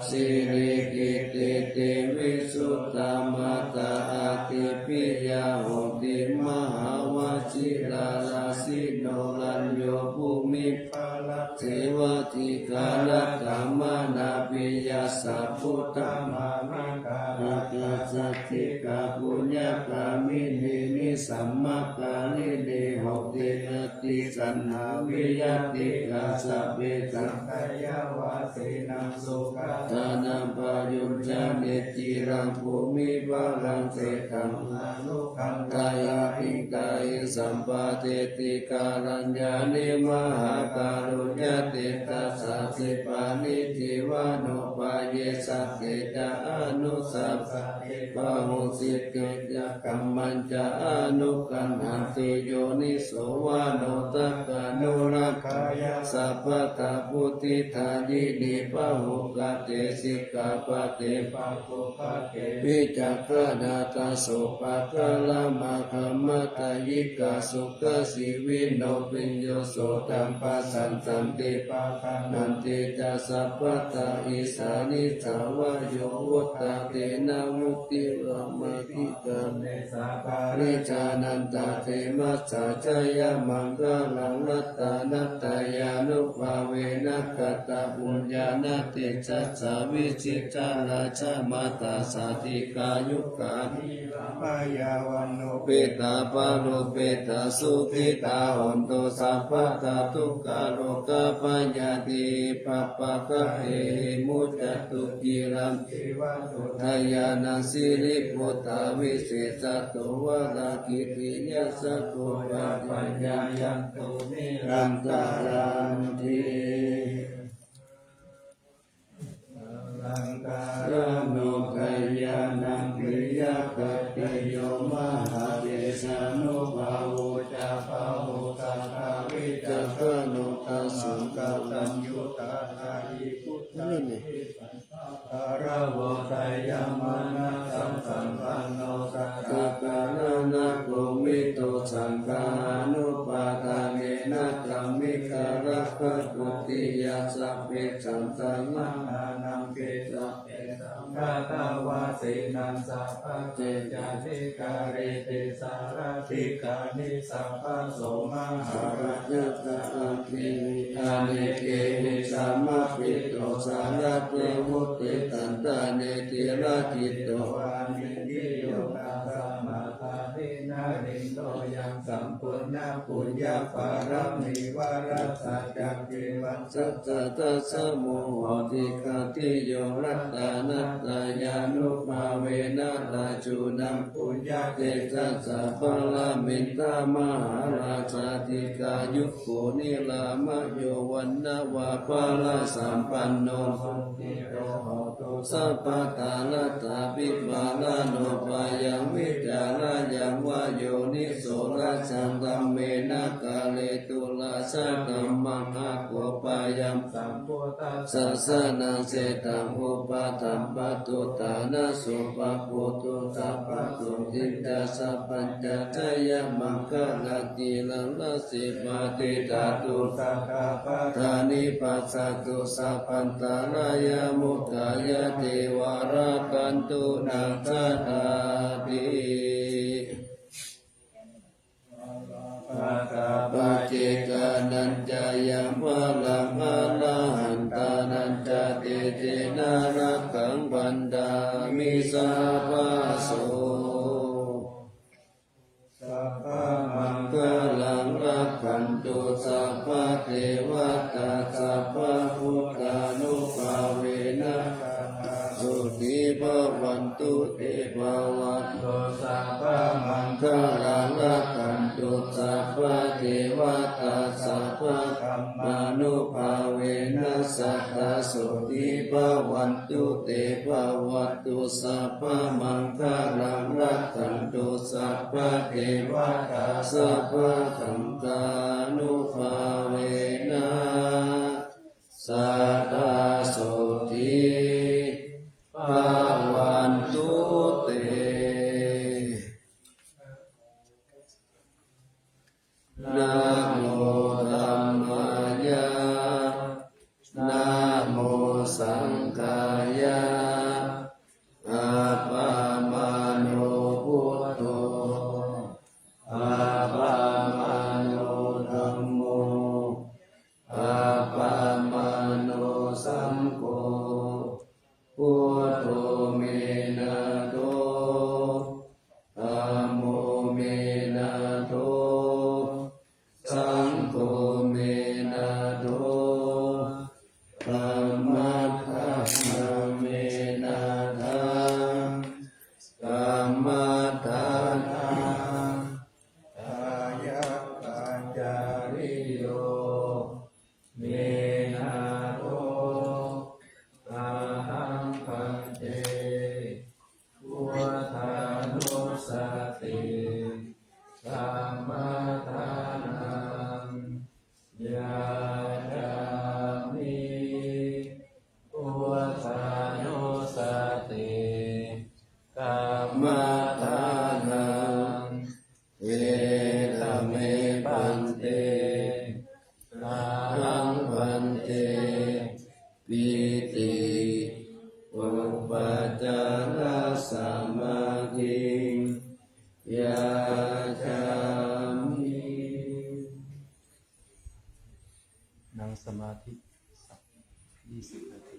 Sīle kittete visuddhā mātā ātepiya honti mahāvajirā rājino rājo bhūmiphalaṃ sevati kālakammanaṃ piyassa puttamanugarā. Ākāsaṭṭhikā puññagāminī nisammakāyinī honti nāthisañhā viyatthiṃ sabbesaṃ dayāvasīnaṃ sugatānaṃ pāyuñca nikkhilaṃ bhūmiphalaṃ seṭṭhaṃ anukampaṃ tahiṃ sampādeti kāraññāni mahākāruññatejasā. Khippaṃ niddhivano pāye satte ca anussasati bāhuṃ sikhkheyya kammañca anuggaṇhanti yoniso manokammānurakkhaṃ sabbadā buddhidāyinī pāhukate sikkhapadesu pāṇātipātā vecakkhayā sopāgāramagāmakāyikā sukhajivinūpayaso taṃ bhaṇāma santi pāṇāti ca sabbadā. Issā nisā vā yo vutthā tena vuṭṭhāma adhigameyya paricchannāntaradhemajjhā jayamaṅgalaṃ. Ratanattayānubhāvena attapuññānatejasā vijitā rājamātā sādhikā yugā niramayā vaṇṇo peta pāṇo peta sukhitā hontu sabbadā. Dukkharogabhayā pāpaggahehi muccantu khīlaṃ dayānaṃ siribhūtavisesā tuvāra kitiyā sakuṇā paññā yantu nirantaranti. Alaṅkārano dayānaṃ priyakātiyo mahādesānubhāvo ca bāhussakā vicakkhaṇo dasaṃ kataññutā dāyī puttā gāravo dayamānasam sampanno sattā kāraṇakovido saṅghānubhādānena kammikarakkhakuṭiyā sabbesaṃ saṃvaḍḍhānaṃ tesaṃ tesaṃ katavasīnaṃ sabbā te ca dīghare te sāradhikā nisabbaso mahārājassa aggehi anekehi samāhito sārathī vutti taṇhaṅkaraṇe tilakkhitvā nikkhiyo taṃ samattā dinadindo yaṃ sam Puññapuññapāramī vārasacakkhī vajjasatasamo hotikattiyo ratanattayānubhāvena rājūnaṃ puññatejasā paramita mahārājā dīghāyuko nirāmayo vaṇṇaṃ ābharanasam panno sukhito hotu sabbadā. Laddhābhiphāṇāno bhayaṃ vītarāyāma yoniso rājadhammena kāretu rājadhammaṃ akopāyam sambuddhassa sāsanaṃ setaṃ upaṭṭhaṃ pattuttāna supabhūtu sabbasotthiñca sabbañca jayamaṅgalāni. Sīlaṃ rakkhe patiṭṭhātu sattāpādā nibajjhantu sabbantarāyā mokkhaṃ yāti vaṇṇaṃ rakkhantu naṃ sadāti. Paccekānañca yaṃ balaṃ arahantānañca tejena rakkhaṃ bandhāmi sabbaso. Sabbamaṅgalaṃ rakkhantu sabbadevatā sabbabuddhānubhāvena sadā sotthī bhavantu te. Bhavatu sabbamaṅgalaṃ rakkhantu sabbadevatā sabbadhammānubhāvena sadā sotthī bhavantu te. Bhavatu sabbamaṅgalaṃ rakkhantu sabbadevatā sabbasaṅghānubhāvena sadā sotthī bhavantu te. Namo dhammāya, namo saṅghāya, appamāṇo buddho, appamāṇo dhammo, appamāṇo saṅgho. Buddho me nātho, dhammo me nātho, saṅgho me nātho, dhammaddharana me nāthaṃ, dhammaddharana dāyakācariyo me nātho. Ahaṃ bhante buddhānussati kammadānaṃ yācāmi. Buddhānussati kammadānaṃ. Etame bhante, ahaṃ bhante, pīti upacārasamādhiṃ yācāmi. นั่งสมาธิสักยี่สิบนาที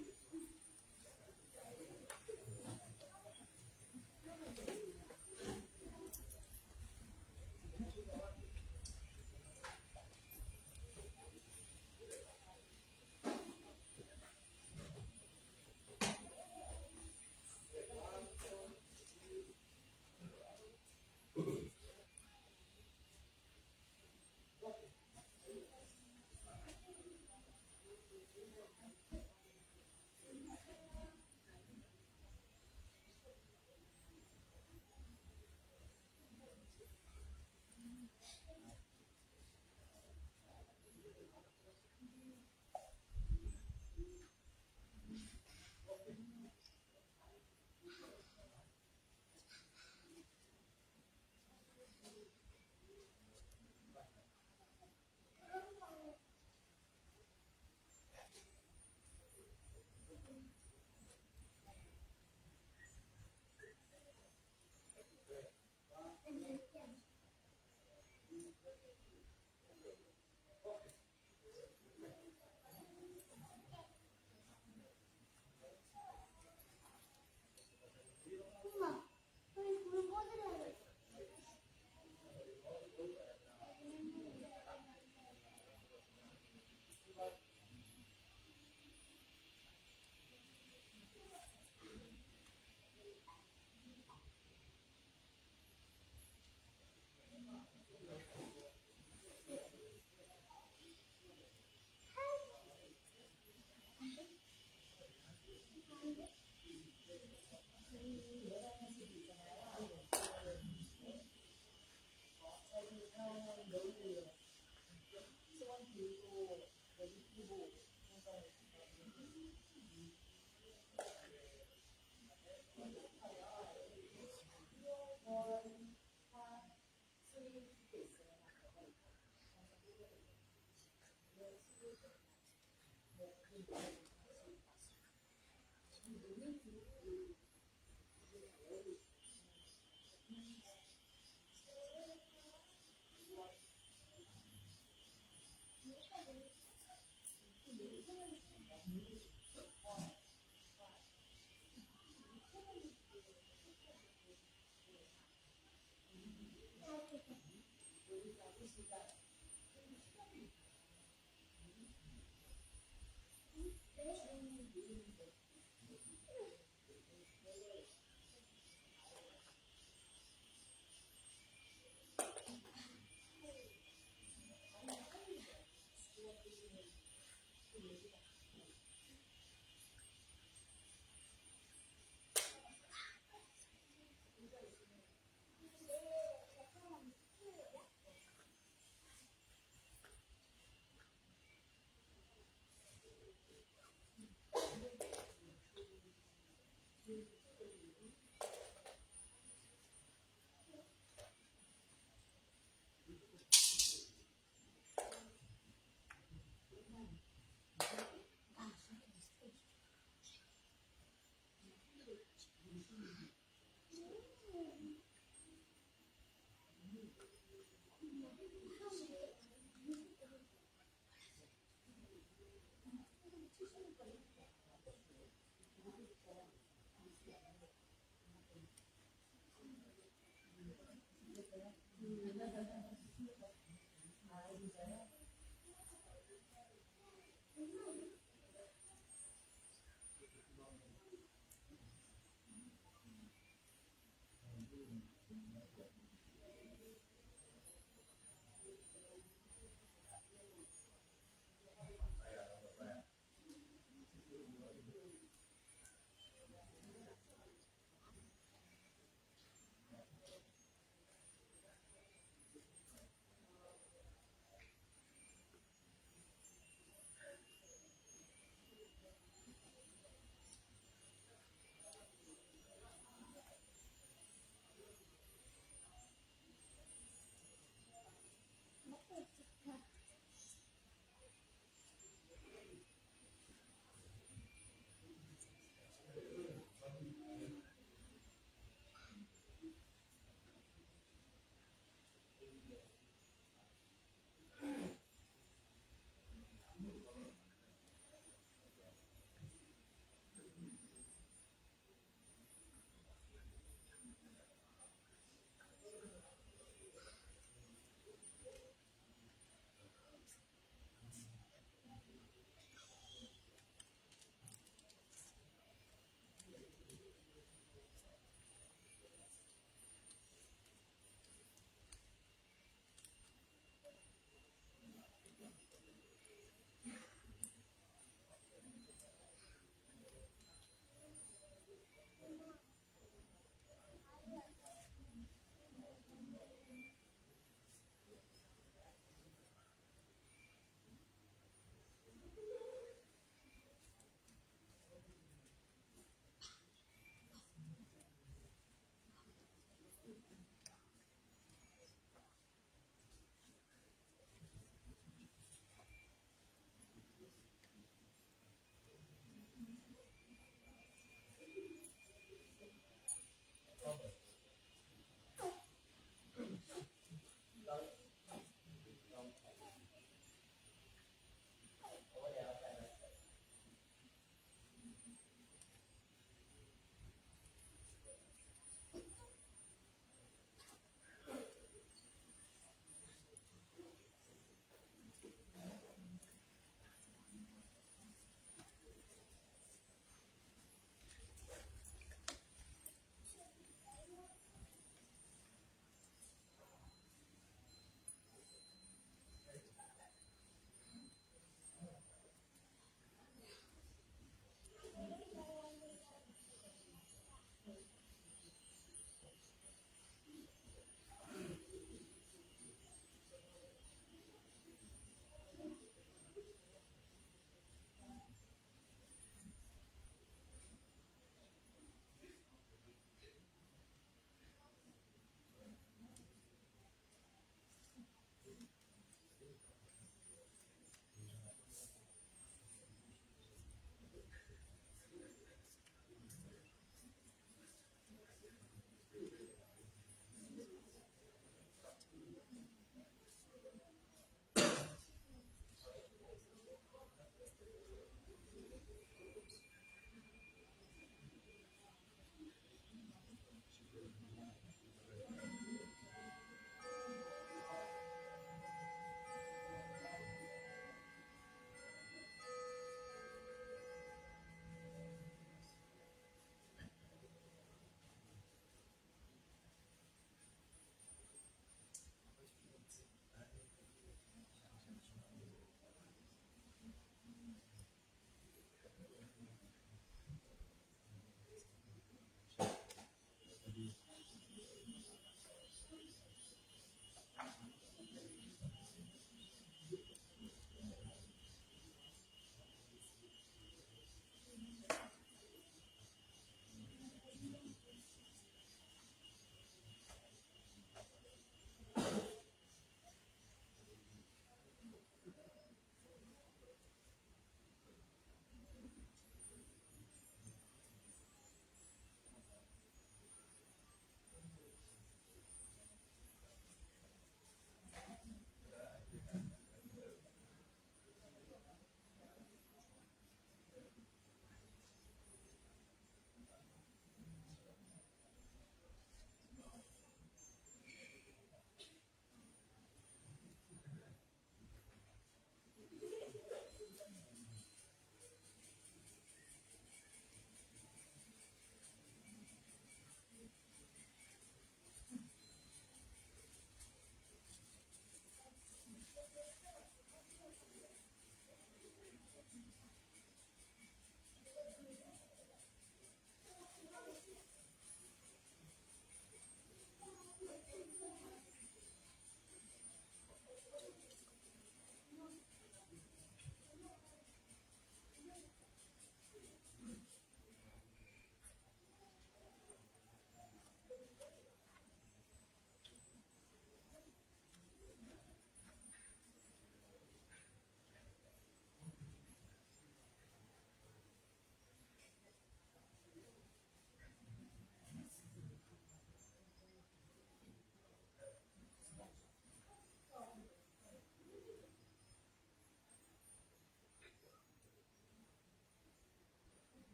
Buddho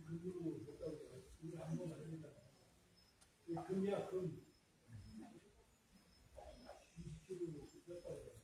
금으로 했다고 해요. 이거 한 번 아닙니다. 이 금이야, 금. 이십 킬로 였다고 해요.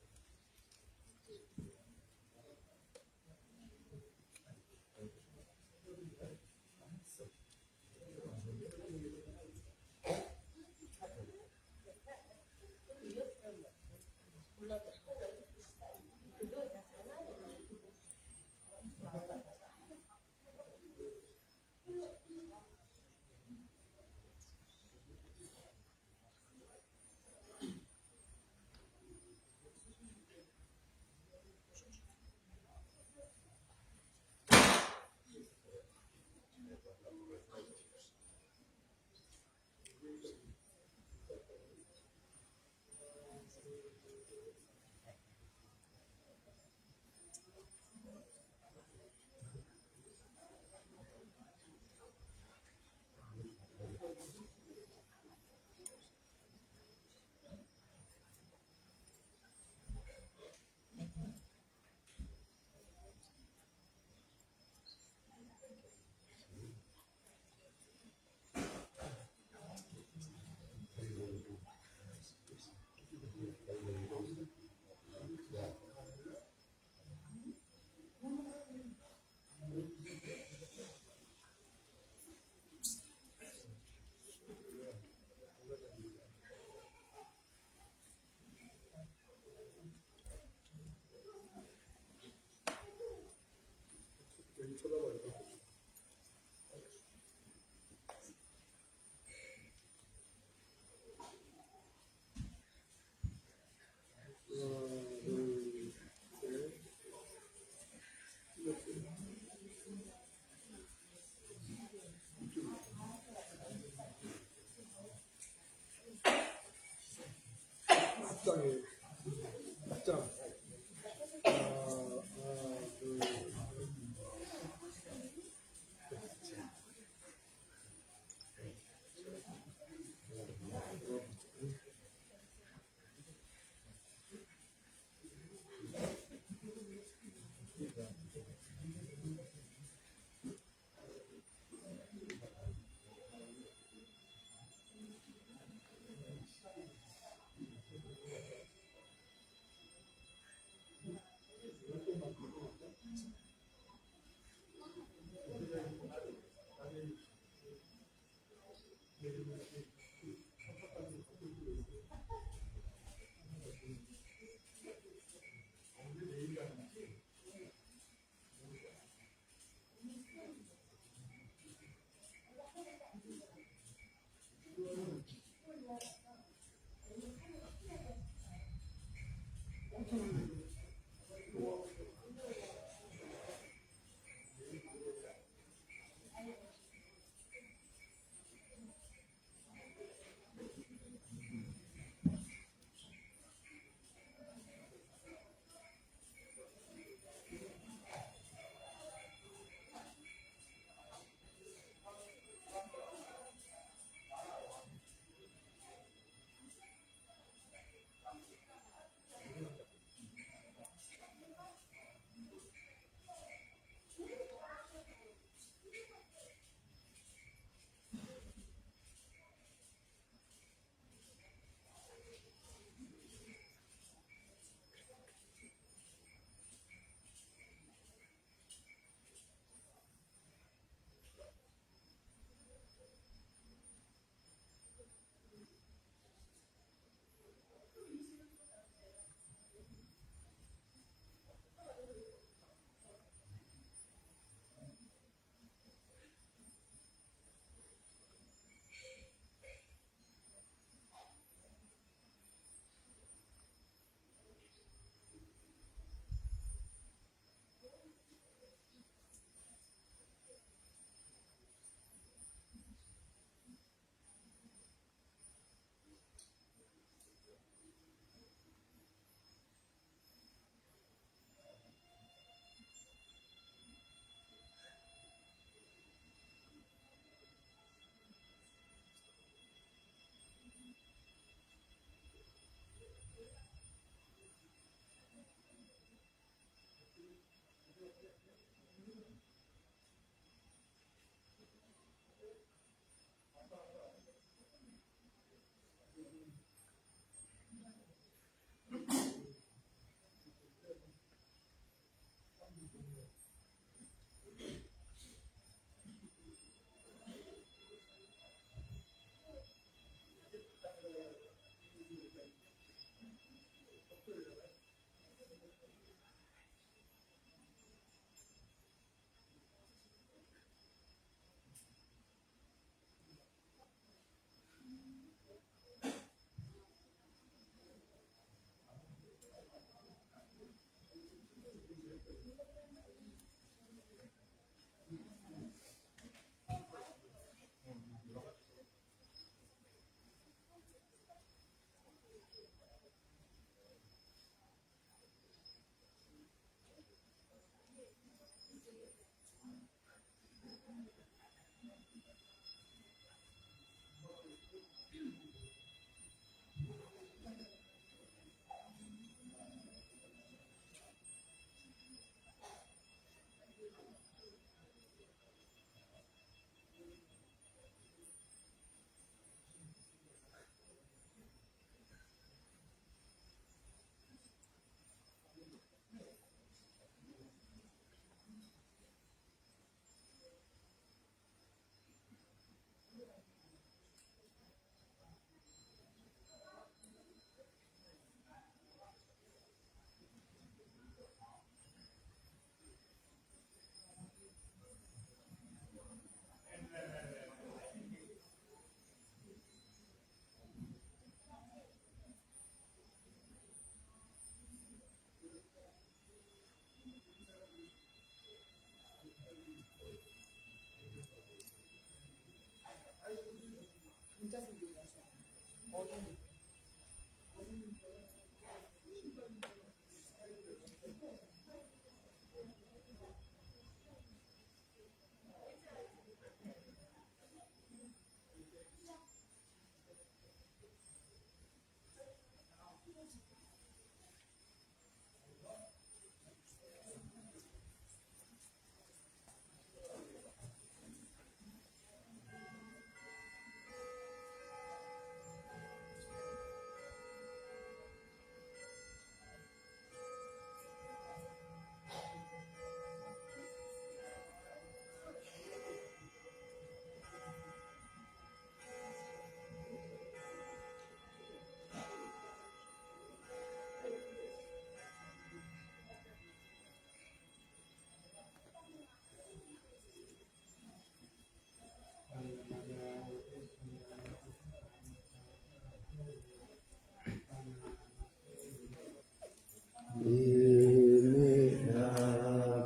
Iminā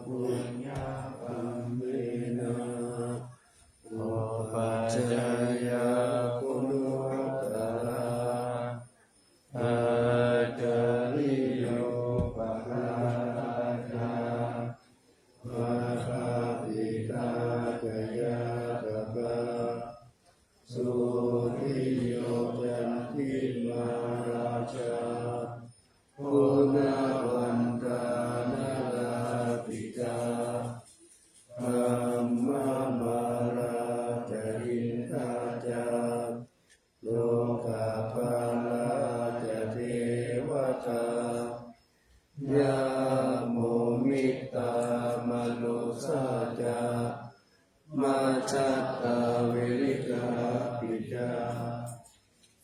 puññakammena upajjhāyā guṇuttarā ācariyūpakārā ca mātā pitā ca ñātakā suriyo candimā rājā guṇavantā narāpi ca brahmamārā ca indā ca lokapālā ca devatā yamo mittā manussā ca majjhattā verikāpi ca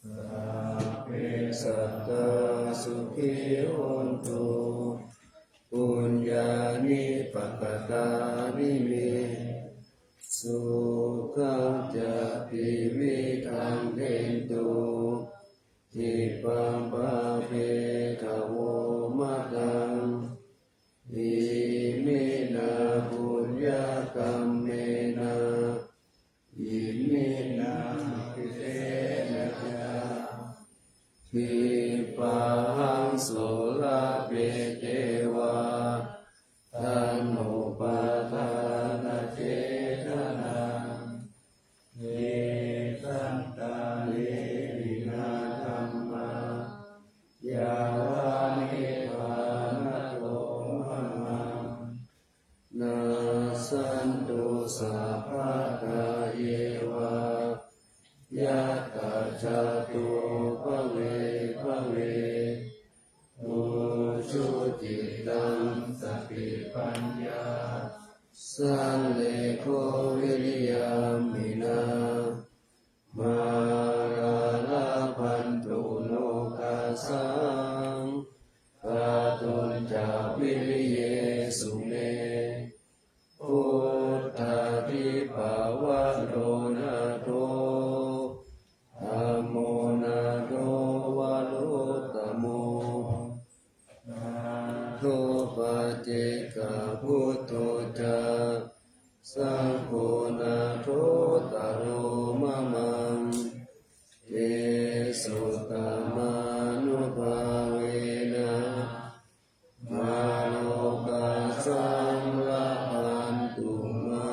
sabbe sattā sukhī hontu puññāni pakatāni me sukhañca tividhaṃ dentu khippaṃ pāpetha vomataṃ. Iminā puññakammena iminā uddisena ca khippāhaṃ sulabhe ceva taṇhupādānachedanaṃ. Ye santāne hinā dhammā yāva nibbānato mamaṃ nassantu sabbadā yeva yattha jāto bhave bhave. Ujucittaṃ satipaññā sallekho viriyamhinā mārā labhantu nokāsaṃ kātuñca viriyesu me. Buddhādhipavaro nātho dhammo nātho varuttamo. Paccekabuddho ca, saṅgho nāthottaro mamaṃ. Tesottamānubhāvena, mārokāsaṃ labhantu mā.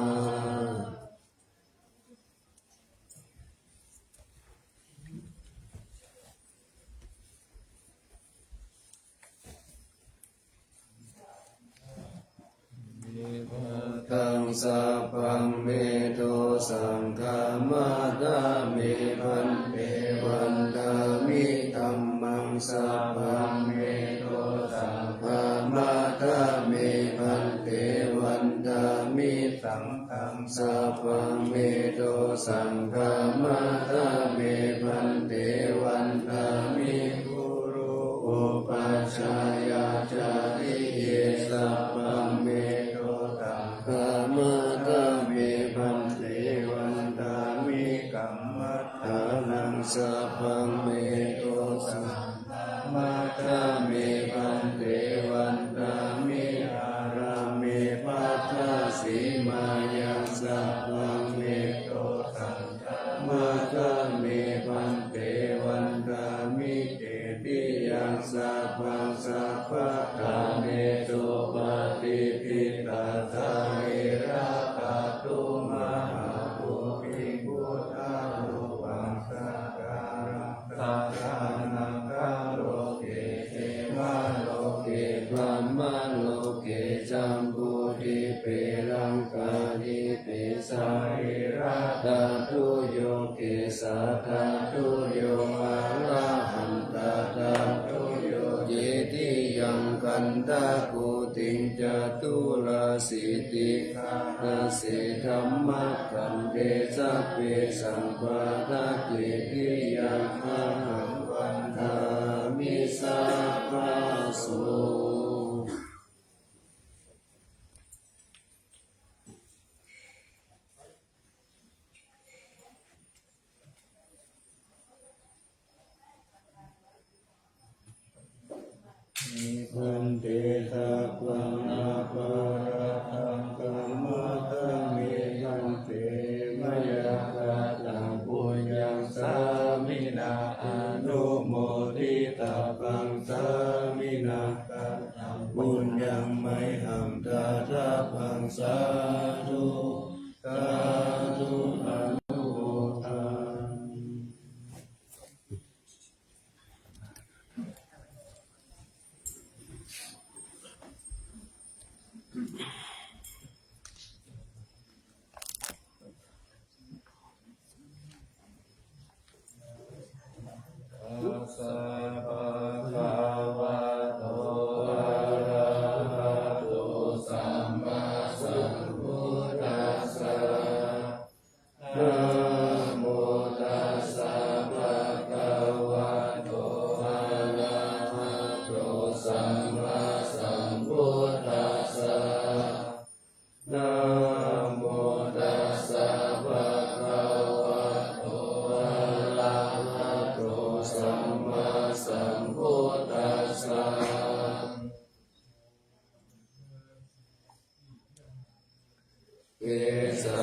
Taṃ sabbaṃ me dosaṃ khamatha me bhante. Vandāmi dhammaṃ sabbaṃ me dosaṃ khamatha me bhante. Vandāmi saṅghaṃ sabbaṃ me dosaṃ khamatha me bhante. Vandāmi guru upajjhāyācariye sabbaṃ me dosaṃ khamatha me bhante. Vandāmi kammaṭṭhānaṃ sabbaṃ me dosaṃ khamatha me bhante. Vandāmi ārāme bhavasīmāyaṃ sabbaṃ me dosaṃ khamatha me bhante. Vandāmi cetiyaṃ sabbaṃ sabbaṭṭhānesu patiṭṭhitā sārīradhātu mahābodhiṃ buddharūpaṃ sakalaṃ sadā nāgaloke devaloke brahmaloke jambudīpe laṅkādīpe sārīradhātuyo kesathātuyo arahantadhātuyo cetiyaṃ gandhakuṭiṃ caturāsīti ghātase dhammakkhandhe sabbesaṃ padakkhiṇiyaṃ ahaṃ vandāmi sabbaso. Bhante sabbaṃ aparādhaṃ khamatha me bhante, mayā kataṃ puññaṃ sāminā anumoditabbaṃ, sāminā kataṃ puññaṃ mayhaṃ dātabbaṃ, sādhu sādhu anumodāmi. Tassa bhagavato arahato sammāsambuddhassa. Namo tassa bhagavato arahato sammāsambuddhassa. Namo tassa bhagavato arahato sammāsambuddhassa. Kesā